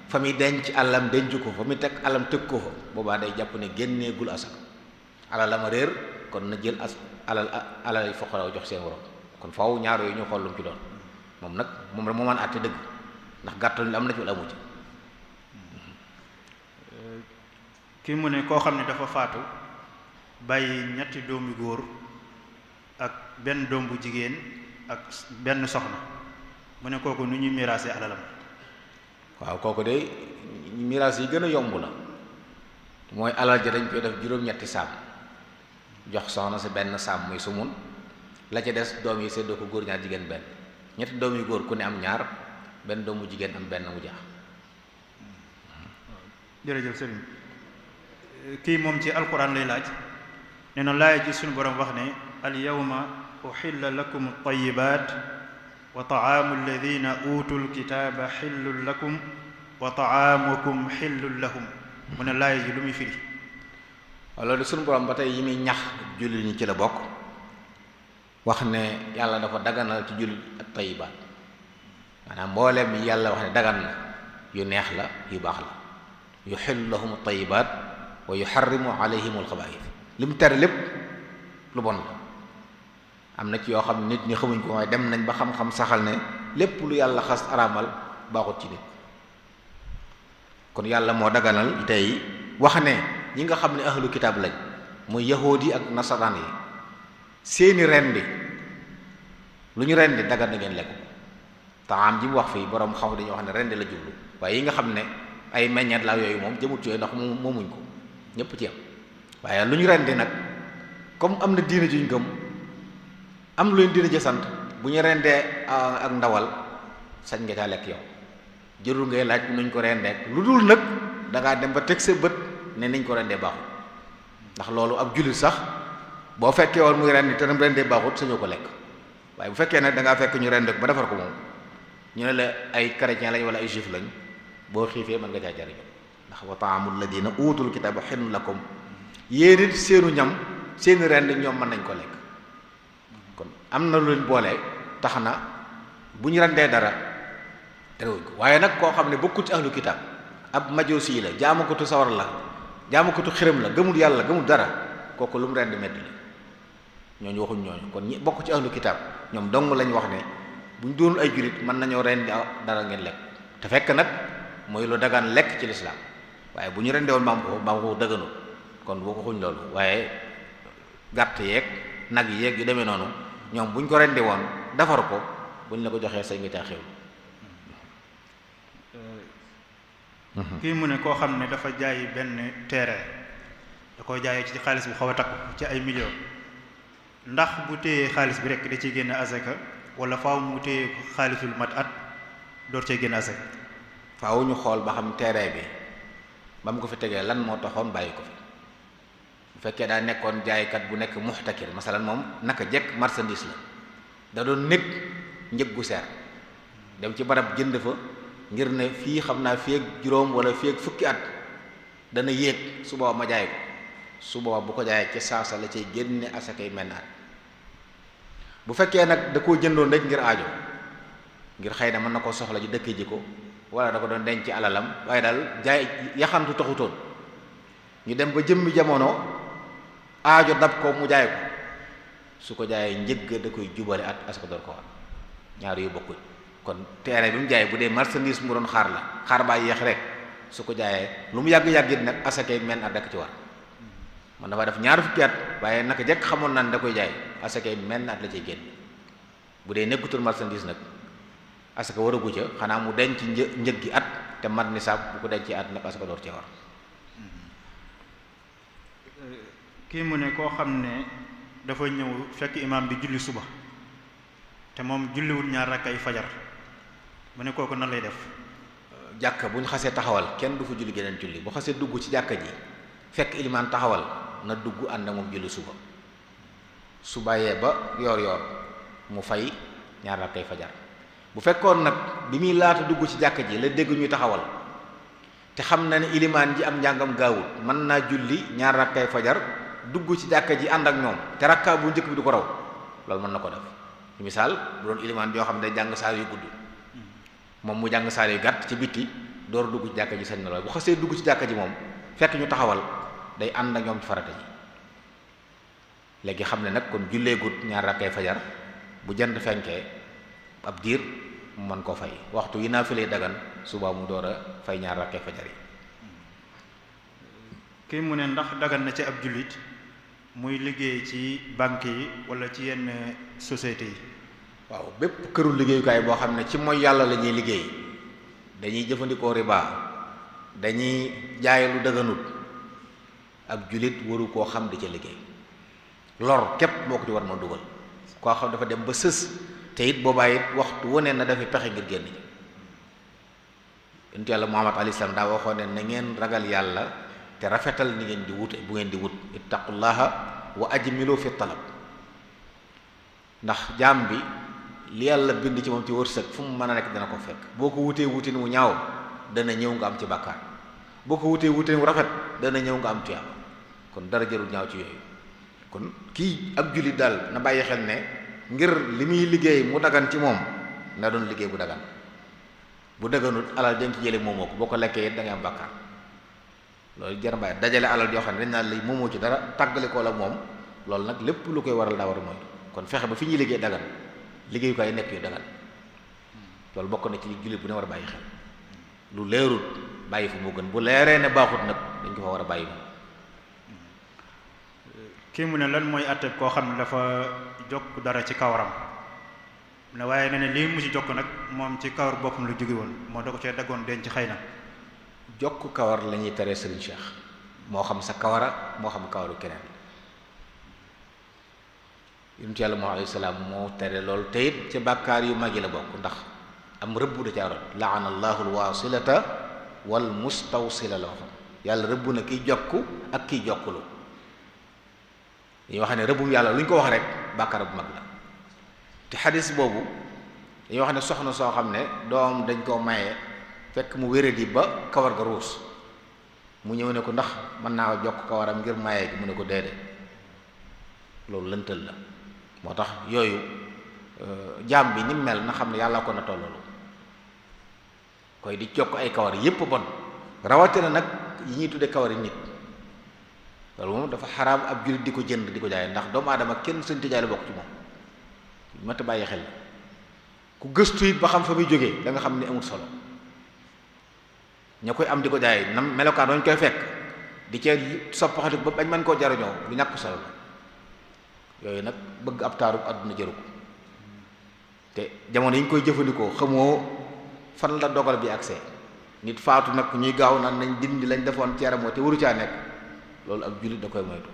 fa muy denc alalam denc ko fa muy teg alalam tëg ko fa boobaa day jàpp ne génneegul asaka alalam a réer kon na jël alal fuqara jox seen waroom kon faaw ñaar yooyu ñu xool lu mu ci doon moom nag moom moo mën a àtte dëgg ndax gàttal am na ci wala amu ci. kii mu ne koo xam ne dafa faatu bàyyi ñetti doomi góor ak benn doom bu jigéen ak benn soxna mu ne kooku nu ñuy miraase alalam. waaw kooku de miraas yi gën a yomb la mooy alal ja dañ koy def juróom-ñetti saam jox soxna si benn saam muy sumun la ca des doom yi seddoo ko góor ñaar jigéen benn ñetti doom yu góor ku ne am ñaar benn doomu jigéen am benn mu jaax. jërëjëf sëriñ kii moom ci alquran lay laaj nee na laay ji suñu borom wax ne al yawma uhilla lakum at-tayyibat wa ta'amu alladhina utul kitaba xillun lakum wa ta'amukum xillun lahum mu ne laay ji lu muy firi. loolu suñu borom ba tey yi muy ñax jullit ñi ci la bokk wax ne yàlla dafa daganal ci jullit at-tayyibat maanaam mbooleem yi yàlla wax ne dagan na yu neex la yu baax la yuhillu lahum at-tayyibat wa yuharrimu alayhim al-khaba'ith li mu tere lépp lu bon la am na ci yoo xam ne nit ñi xamuñ ko waaye dem nañ ba xam-xam saxal ne lépp lu yàlla xas araamal baaxut ci nit kon yàlla moo daganal tey wax ne ñi nga xam ne ahlu kitaab lañ muy yahuudi ak nasaraan yi seeni rendi lu ñu rendi dagan na ngeen lekk taam ji mu wax fii borom xam dañuy wax ne rendi la jublu waaye yi nga xam ne ay meññeet la yooyu moom jëmut yooyu ndax moomuñ ko ñépp ci am waaye lu ñu rendi nag comme am na diine juñ gëm am lu leen diine ji sant bu ñu rendee ak ndawal sañ nga caa lekk yow jërul ngay laaj nuñ ko rendee lu dul nag dangaa dem ba teg sa bët ne niñ ko rendee baaxut ndax loolu ab jullit sax boo fekkee woon muy rendi te nam rendee baaxut sañoo ko lekk waaye bu fekkee nag dangaa fekk ñu rend ba defar ko moom ñu ne la ay chrétien lañ wala ay juif lañ boo xiifee mën nga caa jariñu ndax wa ta'amul ladina utul kitaba xillun lakum yéen it seenu ñam seeni rend ñoom mën nañ ko lekk kon am na lu leen boole tax na bu ñu rendee dara terewuñ ko waaye nag koo xam ne bokkut ci ahlu kitab ab majusi la jaamukatu sawar la jaamukatu xiram la gëmul yàlla gëmul dara kooku lu mu rend metti la ñooñu waxuñ ñooñu kon ñi bokk ci ahlu kitab ñoom dong lañ wax ne bu ñu doonul ay jurit mën nañoo rendi dara ngeen lekk te fekk nag mooy lu dagaan lekk ci lislaam waaye bu ñu rendee woon maam ko dëgganul kon boo ko xuñ loolu waaye gàtt yeeg nag yeeg yu demee noonu ñoom bu ñu ko rendee woon defar ko bu ñu la ko joxee say ngi caa xewlu. kii mu ne koo xam ne dafa jaay benn terrain da koo jaayee ci xaalis bu xaw a takku ci ay millions ndax bu téyee xaalis bi rek da ciy génn asaka wala faaw mu téye xaalisul mat at door cee génn asaka. faaw ñu xool ba xam terrain bi ba mu ko fi tegee lan moo taxoon bàyyi ko fi bu fekkee daa nekkoon jaaykat bu nekk muxtakir masalan moom naka jekk marchandise la da doon nekk njëg gu seer dem ci barab jënd fa ngir ne fii xam naa fii ak juróom wala fii ak fukki at dana yéeg su booba ma jaay ko su booba bu ko jaayee ci saasa la cay génne asakay menn at bu fekkee nag da koo jëndoon rek ngir aajo ngir xëy na mën na koo soxla ji dëkk ji ko wala da ko doon denc alalam waaye daal jaay yaxantu taxutoon ñu dem ba jëmmi jamono aajo dab ko mu jaay ko su ko jaayee njëgg da koy jubale at asaka door ko war ñaar yu bokkuñ kon terrain bi mu jaay bu dee marchandise mu doon xaar la xaar baa yéex rek su ko jaayee lu mu yàgg-yàgg it nag asakay men at dakk ci war man dafa def ñaar fukki at waaye naka jekk xamoon naan da koy jaay asakay men at la cay génn bu dee nekkutul marchandise nag asaka waragu ca xanaa mu denc njëg gi at te mat nisaab bu ko dencee at nag asaka door cee war. kii mu ne koo xam ne dafa ñëw fekk imaam bi julli suba te moom julliwul ñaar rakkay fajar mu ne kooku nan lay def. jàkka bu ñu xasee taxawal kenn du fa julli geneen julli bu xasee dugg ci jàkka ji fekk ilimaan taxawal na dugg ànd ak moom julli suba su bàyyee ba yoor mu fay ñaar rakkay fajar. bu fekkoon nag bi muy laata dugg ci jàkka ji la dégg ñuy taxawal te xam na ne ilimaan ji am njàngam gaawut mën naa julli ñaar rakkay fajar dugg ci jàkka ji ànd ak ñoom te rakkaa bu njëkk bi du ko raw loolu mën na ko def ci misaal bu doon ilimaan joo xam ne day jàng saar yu gudd moom mu jàng saar yu gàtt ci bitti door dugg ci jàkka ji sañ na lool bu xasee dugg ci jàkka ji moom fekk ñu taxawal day ànd ak ñoom ci farata ji léegi xam ne nag kon julleegut ñaar rakkay fajar bu jant fenkee ab diir mu mën koo fay waxtu yi naa fi lay dagan suba mu door a fay ñaar rakkay fajar yi. kii mu ne ndax dagan na ci ab jullit muy liggéey ci banque yi wala ci yenn société yi. waaw bépp këru liggéeyukaay boo xam ne ci mooy yàlla la ñuy liggéey dañuy jëfandikoo riba dañuy jaay lu dëgganut ab jullit waru koo xam di ca liggéey lor képp moo ko ci war ma dugal koo xam dafa dem ba sës te it boobaa it waxtu wane na dafa pexe ngir génn ji yonent yàlla Muhammad alayhi salaam daa waxoon ne na ngeen ragal yàlla te rafetal ni ngeen di wute bu ngeen di wut ittaqullaha wa ajmilu fi talab ndax jaam bi li yàlla bind ci moom ci wërsëg fu mu mën a nekk dana ko fekk boo ko wutee wutin wu ñaaw dana ñëw nga am ci bàkkaar boo ko wutee wutin wu rafet dana ñëw nga am tuyaaba kon dara jarul ñaaw ci yooyu kon kii ab jullit daal na bàyyi xel ne ngir li muy liggéey mu dagan ci moom na doon liggéey bu dagan bu daganut alal dañ ci jële moomoo ko boo ko lekkee it da ngay am bàkkaar loolu jar bàyyi dajale alal yoo xam ne dañ naan lay moomoo ci dara tàggale ko la moom loolu nag lépp lu koy waral daa war a moytu kon fexe ba fi ñuy liggéey dagan liggéeyukaay nekk yu dagan loolu bokk na ci jullit bu ne war a bàyyi xel lu leerut bàyyi fu moo gën bu leeree ne baaxut nag dañ ko fa war a bàyyi moom. kii mu ne lan mooy àtte koo xam ne dafa jokk dara ci kawaram ne waaye ne lii mu ci jokk nag moom ci kawar boppam lu jóge woon moo da ko cee daggoon denc xëy na. jokk kawar la ñuy tere Serigne Cheikh moo xam sa kawara moo xam kawaru keneen yonent yàlla moo alayhi salaam moo tere loolu te it ca bàkkaar yu mag yi la bokk ndax am rëbb da caa rot laana allahu alwasilata wal mustawsila la waxoon yàlla rëbb na kiy jokk ak kiy jokkulu dañuy wax ne rëbbum yàlla lu ñu ko wax rek bàkkaar bu mag la te xadis boobu dañuy wax ne soxna soo xam ne doom dañ koo maye fekk mu wéradi ba kawar ga ruus mu ñëw ne ko ndax mën naa jokk kawaram ngir maye gi mu ne ko déedéet loolu lëntal la moo tax yooyu jaam bi ni mel na xam ne yàlla ko na tolloolu koy di jokk ay kawar yépp bon rawatina nag yi ñuy tudde kawari nit loolu moom dafa xaraam ab jullit di ko jënd di ko jaay ndax doomu aadama kenn sëñ te jaay la bokk ci moom mat a bàyyi xel ku gëstu it ba xam fa muy jógee da nga xam ne amul solo ña koy am di ko jaay nam melokaan dañ koy fekk di cee soppaxati ba bañ mën koo jariñoo lu ñàkk solo la yooyu nag bëgg ab taarub àdduna jëru ko te jamono yi ñu koy jëfandikoo xamoo fan la dogal bi accès nit faatu nag ñuy gaaw naan nañ dindi lañ defoon ci yaramoo te waru caa nekk loolu ak jullit da koy moytu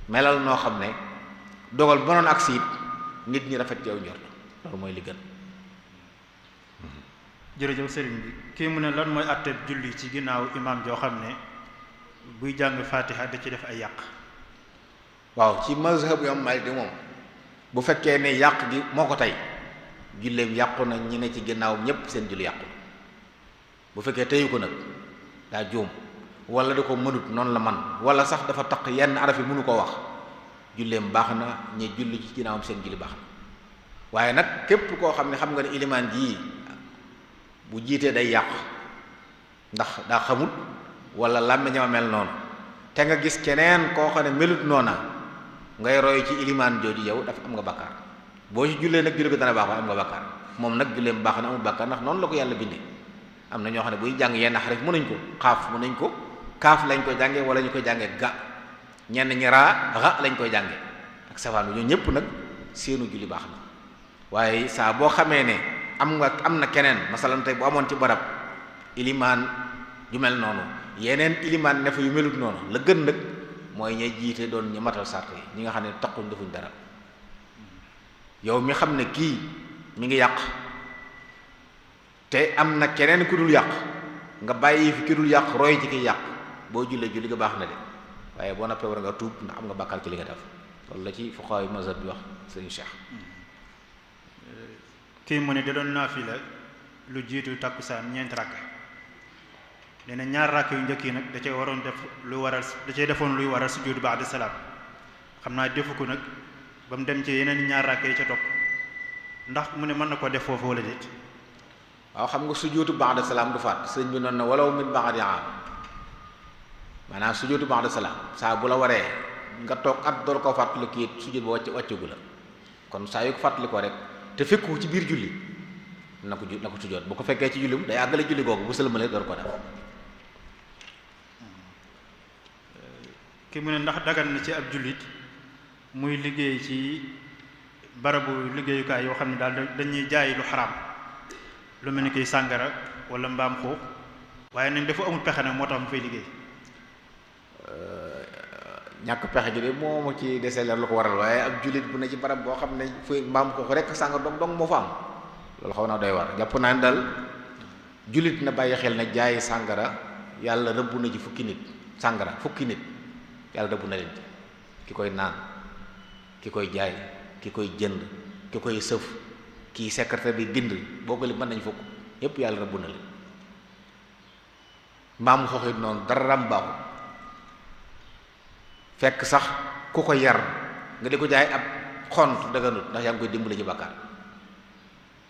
melal noo xam ne dogal ba noon agsi it nit ñi rafet yow njort loolu mooy li gën. jërëjëf sëriñ bi kii mu ne lan mooy àtteb julli ci ginnaaw imaam joo xam ne buy jàng faatiha da ci def ay yàq. waaw ci mazhab yu am Maalik moom bu fekkee ne yàq gi moo ko tey julleem yàqu na ñi ne ci ginnaaw ñépp seen julli yàqu bu fekkee teyu ko nag daa juum wala da ko mënut noonu la man wala sax dafa taq yenn araf yi mënu koo wax julleem baax na ñi julli ci ginnaawam seen julli baax na waaye nag képp koo xam ne xam nga ne ilimaan jii bu jiitee day yàq ndax daa xamut wala làmmiñam mel noonu te nga gis keneen koo xam ne melut noona ngay roy ci ilimaan jooju yow dafa am nga bakkaar boo ci jullee nag julli ko dana baax waaye am nga bakkaar moom nag julleem baax na amul bakkaar ndax noonu la ko yàlla bindee am na ñoo xam ne buy jàng yenn xarif mën nañ ko xaaf mën nañ ko kaaf lañ koy jànge wala ñu koy jànge ga ñenn ñi raa ra lañ koy jànge ak safaan bi ñoo ñëpp nag seenu julli baax na waaye saa boo xamee ne am na keneen masalan tey bu amoon ci barab ilimaan ju mel noonu yeneen ilimaan ne fa yu melut noonu la gën nag mooy ñay jiite doon ñu matal sart yi ñi nga xam ne taxuñ defuñ dara yow mi xam ne kii mi ngi yàq te am na keneen ku dul yàq nga bàyyi fi ki dul yàq roy ci ki yàq boo jullee julli nga baax na de waaye boo noppee war nga tuub ndax am nga bàkkaar ci li nga def loolu la ci fuqahaa mazhab bi wax sëñ Cheikh. kii mu ne da doon naafila lu jiitu takkusaan ñeenti rakk nee na ñaar rakk yu njëkk yi nag da cee waroon def lu waral da cee defoon luy waral sujjóot ba'da salaam xam naa defu ko nag ba mu dem ci yeneen ñaar rakk yi ca topp ndax mu ne mën na ko def foofu wala déet. waaw xam nga sujjóotu ba'da salaam du faat sëñ bi noonu na walaw min ba'di aam maanaam sujjóotu ba'da salaam saa bu la waree nga toog at door koo fàttali kii sujjóot ba wàccagu la kon saa yu ko fàttali ko rek te fekku ci biir julli na ko sujjóot bu ko fekkee ci jullim day àggale julli googu bu sëlmalee door ko def. ki mu ne ndax dagan na ci ab jullit muy liggéey ci barabu liggéeyukaay yoo xam ne daal dañuy jaay lu xaraam lu mel ni kiy sàngara wala mbaam xuux waaye nañ dafa amul pexe nag moo tax mu fay liggéey. ñàkk pexe gi de moo ma ci desee leer lu ko waral waaye ab jullit bu ne ci barab boo xam ne fu mbaam xuux rek sàngara dong moo fa am loolu xaw naa doy war jàpp naa ne daal jullit na bàyyi xel ne jaay sàngara yàlla rëbb na ci fukki nit yàlla rëbb na leen ci ki koy naan ki koy jaay ki koy jënd ki koy sëf kii secrétaire bi bind boo ko li mën nañ fukk yépp yàlla rëbb na leen mbaam xuux it noonu dara baaxul fekk sax ku ko yar nga di ko jaay ab xont daganut ndax yaa ngi koy dimbali ci bàkkaar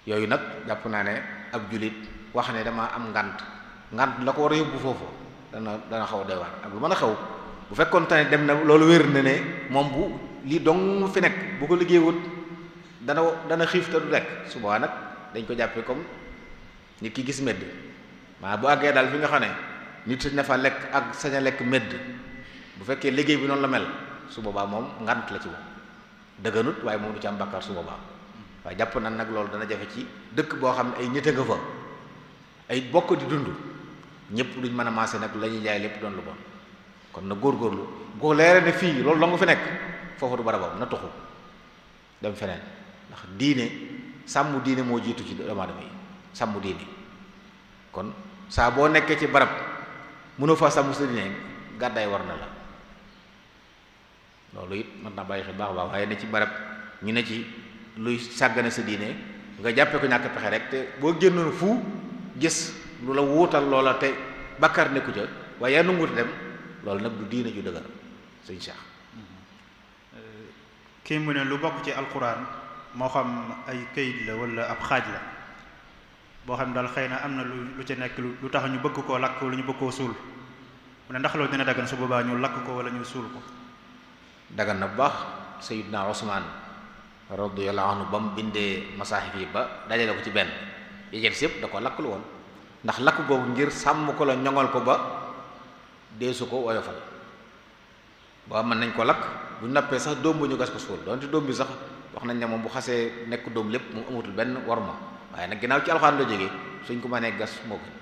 yooyu nag jàpp naa ne ab jullit wax ne dama am ngant la ko war a yóbbu foofu dana xaw doy waar ak lu mën a xew bu fekkoon te ne dem na loolu wér na ne moom bu lii dong fi nekk bu ko liggéeyut dana xiif te du lekk su boobaa nag dañ ko jàppee comme nit ki gis medd maa bu àggee daal fi nga xam ne nit sañ na fa lekk ak sañ a lekk medd bu fekkee liggéey bi noonu la mel su boobaa moom ngant la ci moom dëgganut waaye moom du ci am bàkkaar su boobaa waaye jàpp na nag loolu dana jafe ci dëkk boo xam ne ay nit a nga fa ay bokk di dund ñëpp duñ mën a maase nag la ñuy jaay lépp doon lu bon kon na góorgóorlu bu ko leere ne fii loolu la nga fi nekk foofu du barabam na tuxu dem feneen ndax diine sàmm diine moo jiitu ci doomu aadama yi sàmm diine kon saa boo nekkee ci barab mënoo fa sàmm sa diine gàddaay war na la loolu it mën naa bàyyi xel baax a baax waaye ne ci barab ñu ne ci luy sàggane sa diine nga jàppee ko ñàkk pexe rek te boo génnoon fu gis lu la wuutal loola te bakkar nekku ca waaye yaa nanguut dem loolu nag du diine ju dëgër sëñ Cheikh. kii mu ne lu bokk ci alquran moo xam ay kayit la wala ab xaaj la boo xam daal xëy na am na lu ci nekk lu tax ñu bëgg koo lakk wala ñu bëgg koo suul mu ne ndax loolu dina dagan su boobaa ñu lakk ko wala ñu suul ko. dagan na bu baax Sayyidna Usmaan radiyallahu anhu ba mu bindee masaahif yi ba dajale ko ci benn yéen yëpp da ko lakk lu woon ndax lakk googu ngir sàmm ko la ñoŋal ko ba deesu ko woyofal ba mën nañ ko lakk bu nappee sax doom bu ñu gas ko suul donte doom bi sax wax nañ ne moom bu xasee nekk doom lépp mu amatul benn worma waaye nag ginnaaw ci alxuraan la jógee suñ ko mënee gas moo gën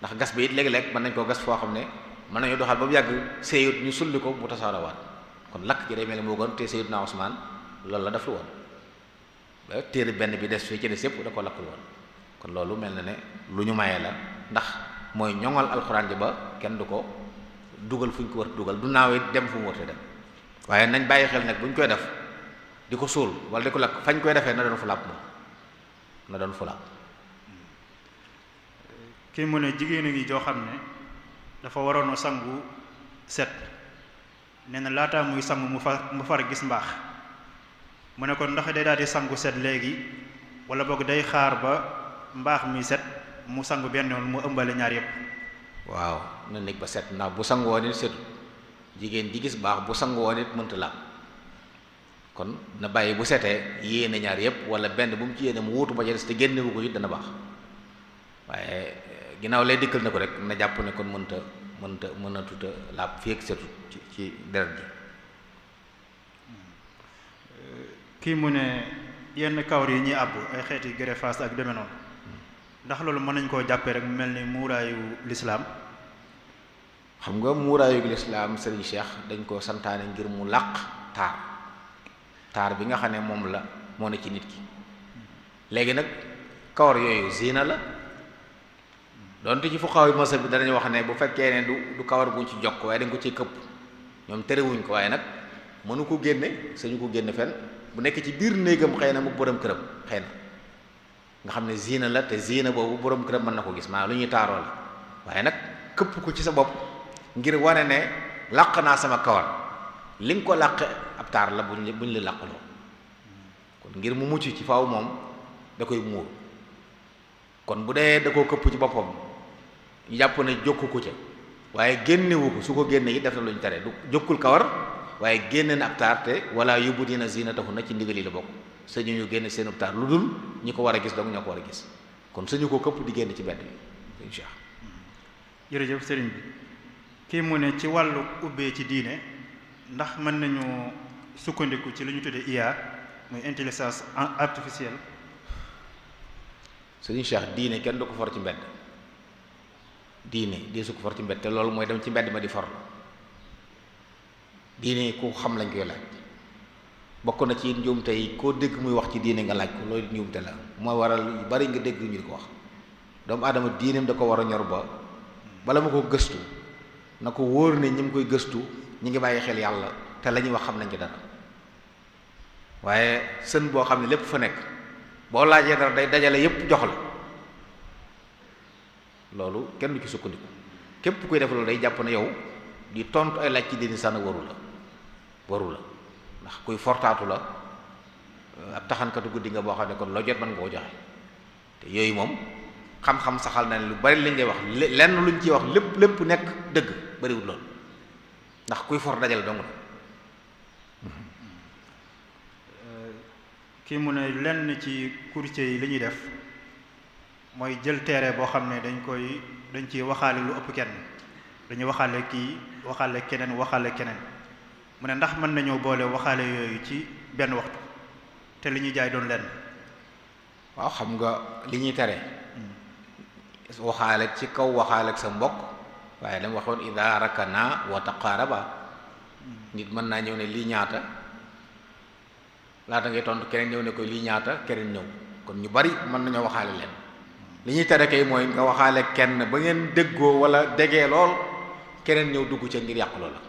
ndax gas bi it léegi-léeg mën nañ koo gas foo xam ne mën nañu doxal ba mu yàgg séyut ñu sulli ko mu tasaarawaat kon lakk ji day mel ni moo gën te Sayyidna Usmaan loolu la def lu woon ba téere benn bi des fii ci des yëpp da ko lakk lu woon kon loolu mel na ne lu ñu maye la ndax mooy ñoŋal alxuraan ji ba kenn du ko dugal fu ñu ko war dugal du naawee dem fu mu war a dem waaye nañ bàyyi xel nag bu ñu koy def di ko suul wala di ko lakk fañ koy defee na doon fu làpp moom na doon fu làpp. kii mu ne jigéen a ngi joo xam ne dafa waroon a sangu set nee na laataa muy sangu mu far gis mbaax mu ne kon ndax day daal di sangu set léegi wala boog day xaar ba mbaax mi set mu sangu benn yoon mu ëmbale ñaar yépp. waaw na nekk ba set ndax bu sangu woon it setut jigéen ji gis baax bu sangu woon it mënta laab kon na bàyyi bu setee yéene ñaar yépp wala benn bu mu ci yéene mu wuutu ba ca des te génnewu ko it dana baax waaye ginnaaw lay dikkal na ko rek na jàpp ne kon mënta tuta laab fii ak setut ci deret ji. kii mu ne yenn kawar yi ñuy àbb ay xeeti greffage ak deme noonu ndax loolu mën nañ koo jàppee rek mu mel ni muuraayu lislaam. xam nga muuraayu lislaam Serigne Cheikh dañ ko santaane ngir mu làq taar bi nga xam ne moom la moo ne ci nit ki léegi nag kawar yooyu ziina la donte ci fuqahaa yi masab bi danañ wax ne bu fekkee ne du kawar guñ ci jokk waaye dañ ko ci këpp ñoom terewuñ ko waaye nag mënu ko génne sañu ko génne fenn bu nekk ci biir néegam xëy na mu borom këram xëy na nga xam ne ziina la te ziina boobu borom këram mën na ko gis maanaam lu ñuy taaroo la waaye nag këpp ko ci sa bopp ngir wane ne làq naa sama kawar li nga ko làqe ab taar la buñ la làqaloo kon ngir mu mucc ci faaw moom da koy muur kon bu dee da koo këpp ci boppam ñu jàpp ne jokku ko ca waaye génnewu ko su ko génne yi def na lu ñu tere du jokkul kawar waaye génne na ab taar te wala yubdina zinatahunna ci ndigal yi la bokk sañu ñu génne seen ab taar lu dul ñi ko war a gis donc ñoo ko war a gis kon suñu ko këpp di génn ci mbedd bi insha Allah. jërëjëf sëriñ bi kii mu ne ci wàllu ubbee ci diine ndax mën nañu sukkandiku ci li ñu tuddee IA muy intelligence artificielle. sëriñ Cheikh diine kenn du ko for ci mbedd diine di su ko for ci mbedd te loolu mooy dem ci mbedd ma di for diine ku xam lañ koy laaj bokk na ci njuumte yi koo dégg muy wax ci diine nga laaj ko loolu njuumte la mooy waral yu bari nga dégg ñu di ko wax doomu aadama diineem da ko war a ñor ba bala ma ko gëstu na ko wóor ne ñi mu koy gëstu ñi ngi bàyyi xel yàlla te la ñuy wax xam nañ ci dara waaye sën boo xam ne lépp fa nekk boo laajee dara day dajale yépp jox la loolu kenn du ci sukkandiku képp kuy def loolu day jàpp ne yow di tontu ay laaj ci diini sànn waru la ndax kuy fortaatu la ab taxankatu guddi nga boo xam ne kon loo jot mën nga koo joxe te yooyu moom xam-xam saxal na ne lu bari lañ lay wax lenn luñ ciy wax lépp nekk dëgg bariwul loolu ndax kuy for dajale dong la. kii mu ne lenn ci courtier yi li ñuy def mooy jël terrain boo xam ne dañ ciy waxaale lu ëpp kenn dañuy waxaale kii waxaale keneen mu ne ndax mën nañoo boole waxaale yooyu ci benn waxtu te li ñuy jaay doon lenn. waaw xam nga li ñuy tere waxaale ci kaw waxaale ak sa mbokk waaye dama waxoon ida rakana wa taqaraba nit mën naa ñëw ne lii ñaata laata ngay tontu keneen ñëw ne ko lii ñaata keneen ñëw kon ñu bari mën nañoo waxaale leen li ñuy tere kay mooy nga waxaale kenn ba ngeen déggoo wala degee lool keneen ñëw dugg ca ngir yàq loola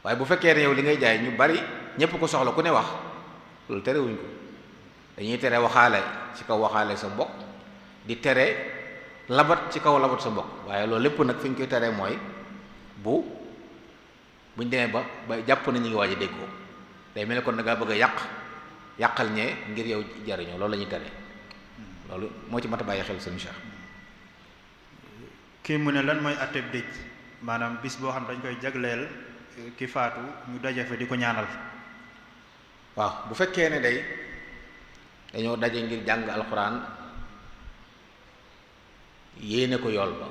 waaye bu fekkee ne yow li ngay jaay ñu bari ñépp ko soxla ku ne wax loolu terewuñ ko dañuy tere waxaale ci kaw waxaale sa mbokk di tere labat ci kaw labat sa mbokk waaye loolu lépp nag fi ñu koy teree mooy buñ demee ba jàpp na ñu ngi waaj a déggoo day mel ne kon da ngaa bëgg a yàqal ñee ngir yow jariñoo loolu la ñuy tere loolu moo ci mat a bàyyi xel seen Cheikh. kii mu ne lan mooy atteb dëj maanaam bis boo xam dañ koy jagleel ki faatu ñu daje fa di ko ñaanal. waaw bu fekkee ne day dañoo daje ngir jàng alxuraan yéene ko yool ba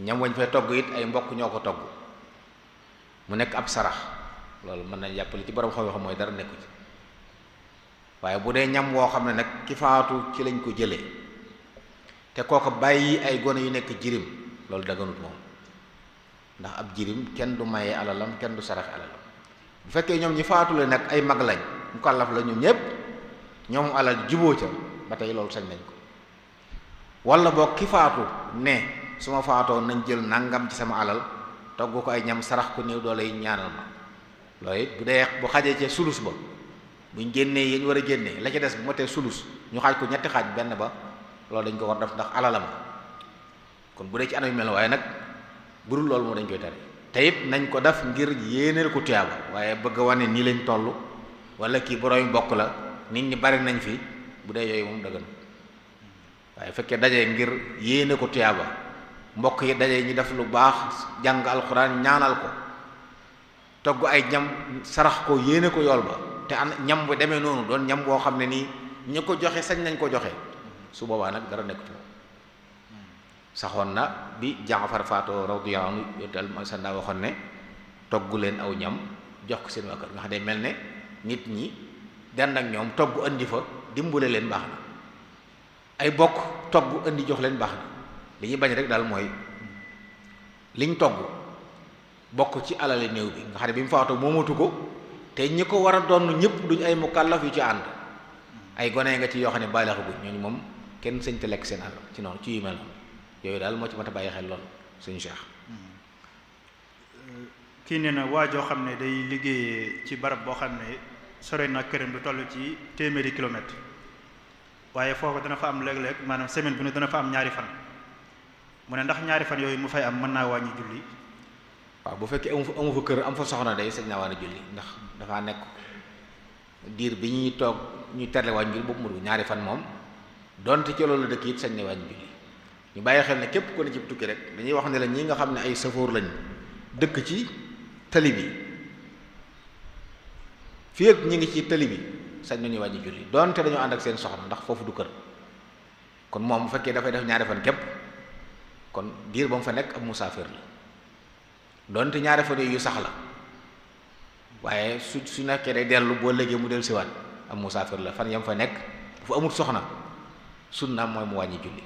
ñam wañ fay togg it ay mbokk ñoo ko togg mu nekk ab sarax loolu mën nañ jàppale ci borom xam-xam mooy dara nekku ci waaye bu dee ñam woo xam ne nag ki faatu ci lañ ko jëlee te kooka bàyyi ay gone yu nekk jirim loolu daganut moom ndax ab jirim kenn du maye alalam kenn du sarax alalam bu fekkee ñoom ñi faatu la nag ay mag lañ mu kàllaf la ñoom ñépp ñoom alal juboo ca ba tey loolu sañ nañ ko wala boog ki faatu ne su ma faatoo nañ jël nangam ci sama alal togg ko ay ñam sarax ko néew doole yi ñaanal ma loolu it bu dee bu xajee ca sulus ba buñ génnee yéen war a génnee la ca des bu ma tee sulus ñu xaaj ko ñetti xaaj benn ba loolu dañ ko war def ndax alalam kon bu dee ci anam yu mel waaye nag bu dul loolu moo dañ koy tere te it nañ ko def ngir yéeneel ko tuyaaba waaye bëgg a wane nii lañ toll wala kii boroomi bokk la nit ñi bari nañ fi bu dee yooyu moom dëggan waaye fekkee daje ngir yéene ko tuyaaba mbokk yi daje ñi def lu baax jàng alxuraan ñaanal ko togg ay ñam sarax ko yéene ko yool ba te ñam bu demee noonu doon ñam boo xam ne nii ñu ko joxe sañ nañ ko joxe su boobaa nag dara nekk ci saxoon na bi Jaafar faatoo radiyallahu anhu yotal ma sa ndaa waxoon ne togg leen aw ñam jox ko seen waa kër nga xam ne mel ne nit ñi dend ak ñoom togg andi fa dimbule leen baax na ay bokk togg andi jox leen baax na li ñuy bañ rek daal mooy liñ togg bokk ci alali néew bi nga xam ne bi mu faatoo moomatu ko te ñi ko war a doon ñëpp duñ ay mukallaf yu ci ànd ay gone nga ci yoo xam ne bàyyi la xaguñ ñooñu moom kenn sëñ te lekk seen àll ci noonu ci yu mel noonu yooyu daal moo ci mat a bàyyi xel lool suñu Cheikh. kii nee na waa joo xam ne day liggéeyee ci barab boo xam ne sore na këram du toll ci téeméeri kilomètre waaye foofu dana fa am léeg-léeg maanaam semaine bu ne dana fa am ñaari fan mu ne ndax ñaari fan yooyu mu fay am mën naa wàññi julli. waaw bu fekkee amu fa kër am fa soxna day sañ naa war a julli ndax dafaa nekk diir bi ñuy toog ñuy terle wàññi julli boobu mu ñaari fan moom donte ci loolu dëkk it sañ ne wàññi julli. ñu bàyyi xel ne képp ku ne ci tukki rek dañuy wax ne la ñi nga xam ne ay safoor lañ dëkk ci tali bi fii ak ñi ngi ci tali bi sañ nañu wàññi julli donte dañoo ànd ak seen soxna ndax foofu du kër. kon moom bu fekkee dafay def ñaari fan képp kon diir ba mu fa nekk ab musaafir la donte ñaari fan yu sax la waaye su nekkee day dellu boo léegi mu dellu siwaat ab musaafir la fan yam fa nekk bu fa amul soxna sunnaam mooy mu wàññi julli.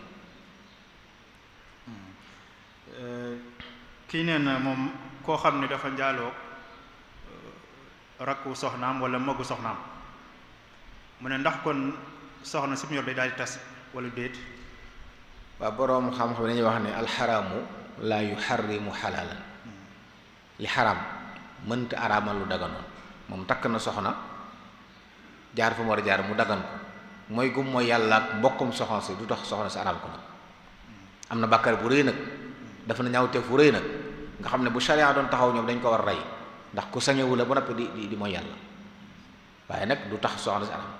kii nee na moom koo xam ne dafa njaaloo rakku soxnaam wala magu soxnaam mu ne ndax kon soxna si mu yor day daal di tas wala déet. waaw boroom xam-xam dañuy wax ne alxaraamu laa yuxarrimu xalaalan li xaraam mënta araamal lu daganoon. moom takk na soxna jaar fa mu war a jaar mu dagan ko mooy gum mooy yàlla ak mbokkum soxna si du tax soxna si araam ko nag. am na bàkkaar bu rëy nag dafa na ñaawteef bu rëy nag nga xam ne bu sharia doon taxaw ñoom dañ ko war a rey ndax ku sañewu la ba noppi di mooy yàlla waaye nag du tax soxna si araam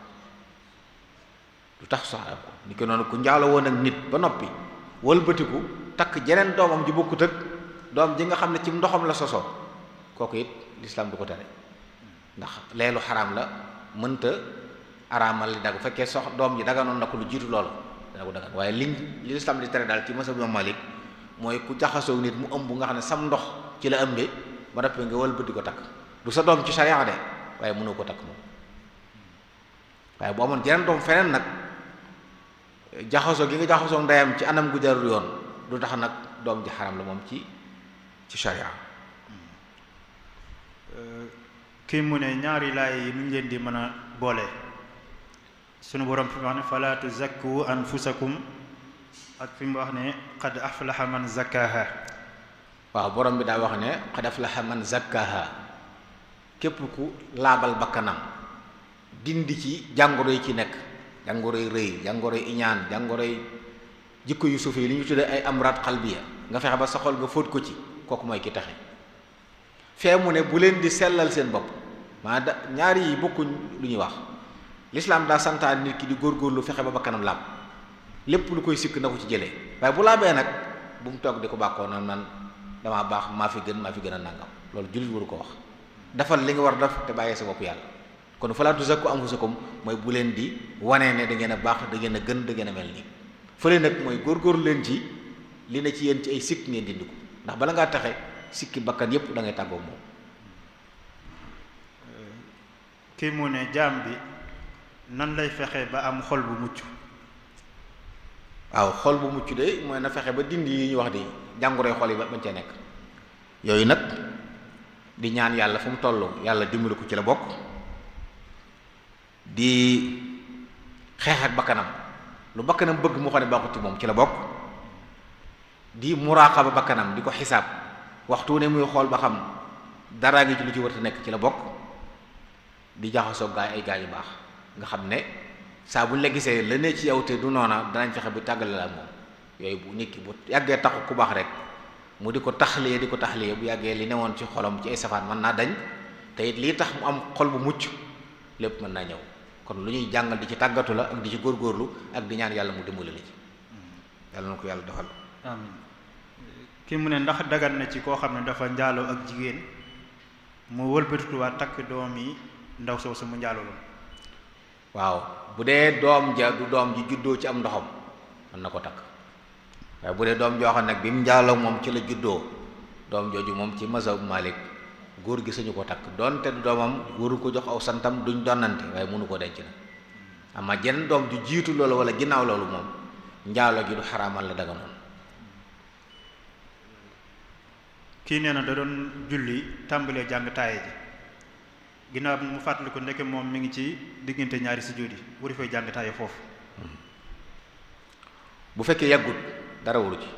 du tax soxna ko ni ko noonu ku njaalo woon ak nit ba noppi wëlbatiku takk jeneen doomam ji bokkut ak doom ji nga xam ne ci ndoxam la sosoo kooku it lislaam du ko tere ndax leelu xaraam la mënta araamal li dag bu fekkee doom ji daganoon na ko lu jiitu loolu dana ko dagan waaye li lislaam di tere daal ci mazhab Imam Malik mooy ku jaxasoo nit mu ëmb nga xam ne sam ndox ci la ëmbee ba noppi nga wëlbati ko takk du sa doom ci sharia de waaye mënoo ko takk moom waaye bu amoon jeneen doom feneen nag jaxasoo gi nga jaxasoo ndeyam ci anam gu jarul yoon du tax nag doom ji xaram la moom ci sharia. kii mu ne ñaari laay yi mu leen di mën a boole sunu borom fi mu wax ne fala tuzakku anfusakum ak fi mu wax ne qad aflaha man zakkaha. waaw borom bi daa wax ne qad aflaha man zakkaha képp ku laabal bakkanam dindi ci jàngoro yi ci nekk jàngoroy rëy jàngoroy iñaan jàngoroy jikko yu suuf yi li ñu tuddee ay amraat xalbiya nga fexe ba sa xol nga fóot ko ci kooku mooy ki taxe fee mu ne bu leen di sellal seen bopp maa da ñaari yi bokkuñ lu ñuy wax lislaam daa santaan nit ki di góorgóorlu fexe ba bakkanam laab lépp lu koy sikk na ko ci jëlee waaye bu laabee nag bu mu toog di ko bàkkoo naan man damaa baax maa fi gën a nangam loolu jullit waru ko wax defal li nga war def te bàyyee sa bopp yàlla kon falaa tuzakku anfusakum mooy bu leen di wanee ne da ngeen a baax da ngeen a gën da ngeen a mel nii fële nag mooy góorgóorlu leen ci li ne ci yéen ci ay sikk ngeen dindi ko ndax bala ngaa taxe sikki bakkan yépp da ngay tàggoog moom. kii mu ne jaam bi nan lay fexe ba am xol bu mucc. waaw xol bu mucc de mooy na fexe ba dindi yi ñu wax di jàngoroy xol yi ba bañ ca nekk yooyu nag di ñaan yàlla fu mu toll yàlla dimbali ko ci la bokk di xeex ak bakkanam lu bakkanam bëgg mu xam ne baaxut ci moom ci la bokk di muraqaba bakkanam di ko xisaab waxtu ne muy xool ba xam daraa ngi ci lu ci war a nekk ci la bokk di jaxasoo ay gaay yu baax nga xam ne saa bu ñu la gisee la ne ci yow te du noona danañ fexe bi tàggale la moom yooyu bu nit ki bu yàggee taxu ku baax rek mu di ko taxliye bu yàggee li newoon ci xolam ci ay safaan mën naa dañ te it lii tax mu am xol bu mucc lépp mën naa ñëw kon lu ñuy jàngal di ci tàggatu la ak di ci góorgóorlu ak di ñaan yàlla mu dimbali la ci yàlla na ko yàlla defal. amiin kii mu ne ndax dagan na ci koo xam ne dafa njaaloo ak jigéen mu wëlbatituwaat takk doom yi ndaw soosu mu njaaloo la. waaw bu dee doom ja du doom ji juddoo ci am ndoxam mën na ko takk waaye bu dee doom joo xam nag bi mu njaaloo moom ci la juddoo doom jooju moom ci mazhab Malik góor gi sañu ko takk doonte du doomam waru ko jox aw santam duñ donnante waaye mënu ko denc na ama jeneen doom ju jiitu loolu wala ginnaaw loolu moom njaaloo gi du xaraamal la daga noonu. kii nee na da doon julli tàmbalee jàng taaye ji ginnaaw bi mu fàttali ko ndeke moom mi ngi ci diggante ñaari sujjóot yi wari fay jàng taaye foofu. bu fekkee yàggut dara waru ci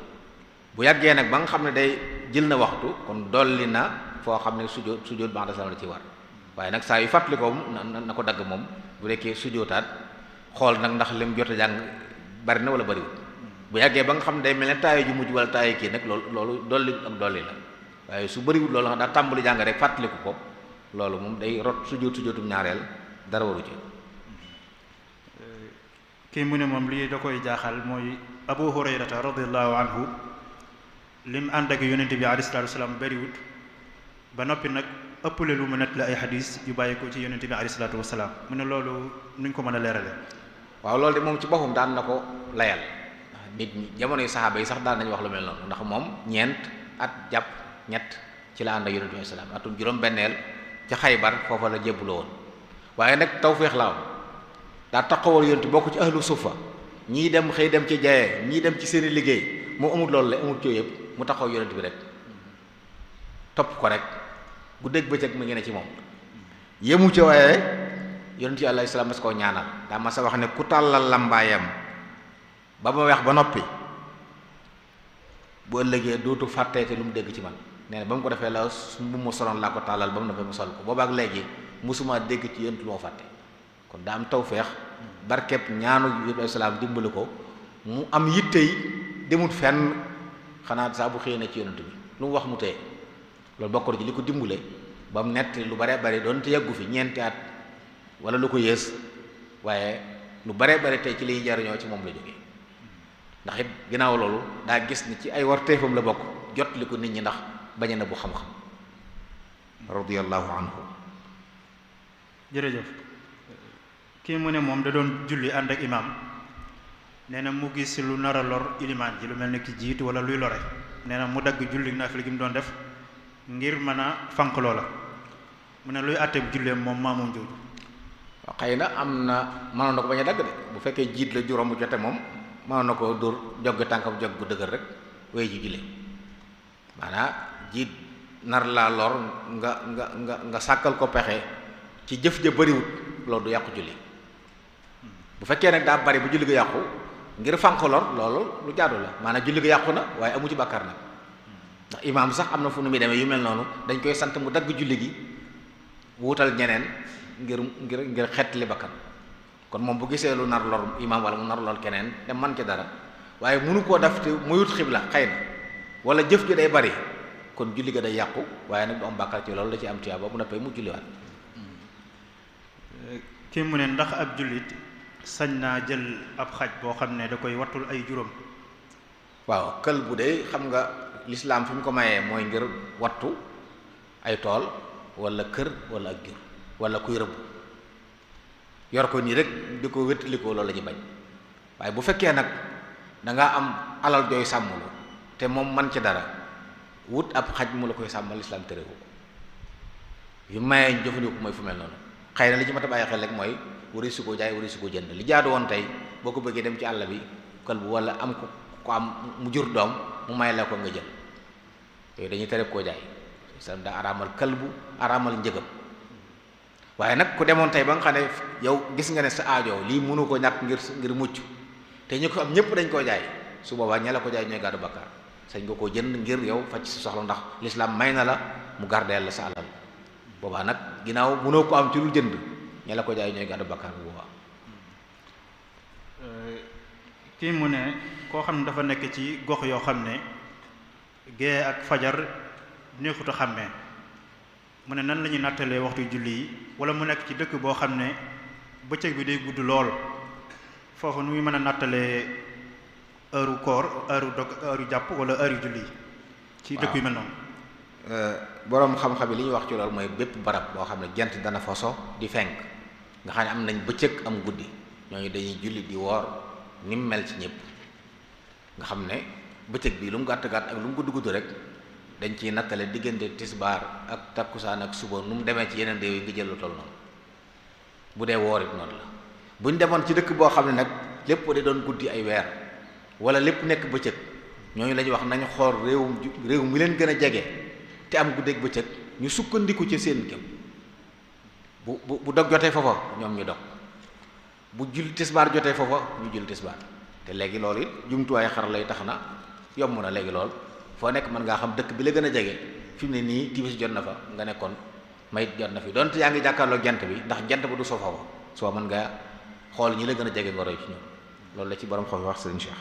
bu yàggee nag ba nga xam ne day jël na waxtu kon dolli na foo xam ne sujjóot ba'da salaam la ci war waaye nag saa yu fàttali ko na ko dagg moom bu nekkee sujjóotaat xool nag ndax lim jot a jàng bari na wala bariwul bu yàggee ba nga xam ne day mel ne taaye ju mujj wala taaye kii nag loolu dolli ak dolli la waaye su bariwul loolu nga daa tàmbali jàng rek fàttaliku ko loolu moom day rot sujjóotum ñaareel dara waru ci. kii mu ne moom lii da koy jaaxal mooy Abu Hurayrata radiyallahu anhu lim ànd ak yonent bi alayhi salaatu wasalaam bariwut ba noppi nag ëppale lu mu nett la ay xadis yu bàyyi ko ci yonent bi alayhi salaatu wasalaam mu ne loolu nuñ ko mën a leerale. waaw loolu de moom ci boppam daan na ko layal nit ñi jamonoy saxaaba yi sax daan nañu wax lu mel noonu ndax moom ñeent at jàpp ñett ci la ànd ak yonent bi salaam atum juróom-benneel ca Xaybar foofa la jébbuloo woon waaye nag tawféex la am daa taxawal yonent bokk ci ahlu sufa ñii dem xëy dem ci jaye ñii dem ci seeni liggéey moo amul loolu la amul cooy yëpp mu taxaw yonent bi rek topp ko rek bu dégg bëccëg mu ngi ne ci moom yemu ca waaye yonent yi alayhi salaam mas koo ñaanal daa ma sa wax ne ku tàllal lambaayam ba ma weex ba noppi bu ëllëgee dootu fàtteete lu mu dégg ci man nee na ba mu ko defee la bu ma soloon laa ko tàllal ba mu defee mu sol ko boobaak léegi musuma dégg ci yonent lu ma fàtte kon daa am tawfeex barkeb ñaanu yonent alayhi salaam dimbali ko mu am yittey demut fenn xanaa saa bu xëyee na ci yonent bi lu mu wax mu teye loolu bokk na ci li ko dimbale ba mu nett lu bare bare doon te yàggu fi ñeenti at wala lu ko yées waaye lu bare bare tey ci liy jariñoo ci moom la jógee ndax it ginnaaw loolu daa gis ni ci ay warteefam la bokk jot li ko nit ñi ndax bañ na bu xam-xam radiyallahu anhu. jërëjëf kii mu ne moom da doon julli ànd ak imaam nee na mu gis lu nar a lor ilimaan ji lu mel ne ki jiit wala luy lore nee na mu dagg julli naafila gi mu doon def ngir mën a fanq loola mu ne luy àtte bu julleem moom maamoom jooju. waaw xëy na am na mënoon na ko bañ a dagg de bu fekkee jiit la juróom bu jote moom mënoon na ko dóor joggi tànkam jog bu dëgër rek wéy ji julli maanaam jiit nar laa lor nga sàkkal ko pexe ci jëf ja bariwut loolu du yàqu julli bu fekkee nag daa bari bu julli ga yàqu ngir fanq lor loolu lu jaadu la maanaam julli ga yàqu na waaye amu ci bàkkaar nag ndax imaam sax am na fu nu muy demee yu mel noonu dañ koy sant mu dagg julli gi wuutal ñeneen ngir xettali bakkan kon moom bu gisee lu nar lor imaam wala mu nar lor keneen dem man ci dara waaye mënu koo def te muyut xibla xëy na wala jëf ji day bari kon julli ga day yàqu waaye nag du am bàkkaar ci loolu la ci am tuyaaba bu noppee mu julliwaat. kii mu ne ndax ab jullit sañ naa jël ab xaj boo xam ne da koy wattul ay juróom. waaw kël bu dee xam nga lislaam fi mu ko mayee mooy ngir wattu ay tool wala kër wala ak jur wala kuy rëbb yor ko nii rek di ko wéttalikoo loolu la ñu bañ waaye bu fekkee nag dangaa am alal jooy sàmmlu te moom man ci dara wut ab xaj mu la koy sàmmal lislaam tere ko yu mayee ñu jëfandikoo mooy fu mel noonu xëy na li ci mat a bàyyi xel rek mooy wari su ko jaay wari su ko jënd li jaadu woon tey boo ko bëggee dem ci àll bi kël bu wala am ko am mu jur doom mu may la ko nga jël yooyu dañuy tere koo jaay islam daa araamal kalbu araamal njëgam waaye nag ku demoon tey ba nga xam ne yow gis nga ne sa aajo lii mënu ko ñàkk ngir mucc te ñu ko am ñëpp dañ koo jaay su boobaa ña la ko jaay ñooy gàddu bakkaar sañ nga koo jënd ngir yow faj sa soxla ndax l'islam may na la mu gardeel la sa alal boobaa nag ginnaaw mënoo ko am ci lu jënd ña la ko jaay ñooy gàddu bakkaar bu boobaa. kii mu ne koo xam ne dafa nekk ci gox yoo xam ne gée ak fajar neexut a xàmmee mu ne nan la ñuy nattalee waxtu julli yi wala mu nekk ci dëkk boo xam ne bëccëg bi day gudd lool foofu nu muy mën a nattalee heure koor heure jàpp wala heure julli yi ci dëkk yu mel noonu. boroom xam-xam yi li ñuy wax ci loolu mooy bépp barab boo xam ne jant dana fa so di fenk nga xam ne am nañ bëccëg am guddi ñooñu dañuy julli di woor ni mu mel ci ñëpp nga xam ne bëccëg bi lu mu gàtt gàtt ak lu mu gudd gudd rek dañ ciy nattale diggante tisbaar ak takkusaan ak suba nu mu demee ci yeneen réew yi nga jël lu toll noonu bu dee woor it noonu la bu ñu demoon ci dëkk boo xam ne nag lépp da doon guddi ay weer wala lépp nekk bëccëg ñooñu la ñuy wax nañu xool réew mi leen gën a jege te am guddeeg bëccëg ñu sukkandiku ci seen kéem bu dog jotee foofa ñoom ñu dog bu jul tisbaar jotee foofa ñu jul tisbaar te léegi loolu it jumtuwaay xar lay tax na yomb na léegi lool foo nekk mën ngaa xam dëkk bi la gën a jege fi mu ne nii timis jot na fa nga nekkoon mayit jot na fi donte yaa ngi jàkkaarloo jant bi ndax jant ba du soo foofa soo mën ngaa xool ñi la gën a jege nga roy ci ñoom loolu la ci borom xam wax sëriñ Cheikh.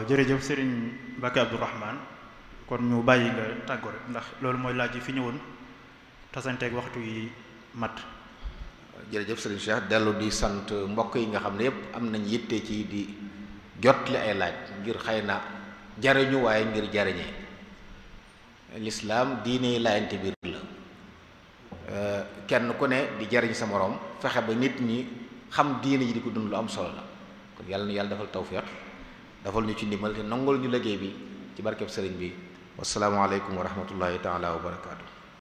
jërëjëf sëriñ Mbacke Abdourahmane kon ñu bàyyi nga tàggoo rek ndax loolu mooy laaj yi fi ñëwoon tasanteeg waxtu yi mat. jërëjëf sëriñ Cheikh, dellu di sant mbokk yi nga xam ne yëpp am nañ yitte ci di jotli ay laaj ngir xëy na jariñu waaye ngir jariñee. lislaam diine yi laayante biir la, kenn ku ne di jariñ sa moroom, fexe ba nit ñi xam diine ji di ko dund lu am solo la. kon yàlla na yàlla defal tawfiq, defal ñu ci ndimbal te nangul ñu liggéey bi ci barkeb sëriñ bi. wassalaamu aleykum wa rahmatullahi taala wa barakaatu.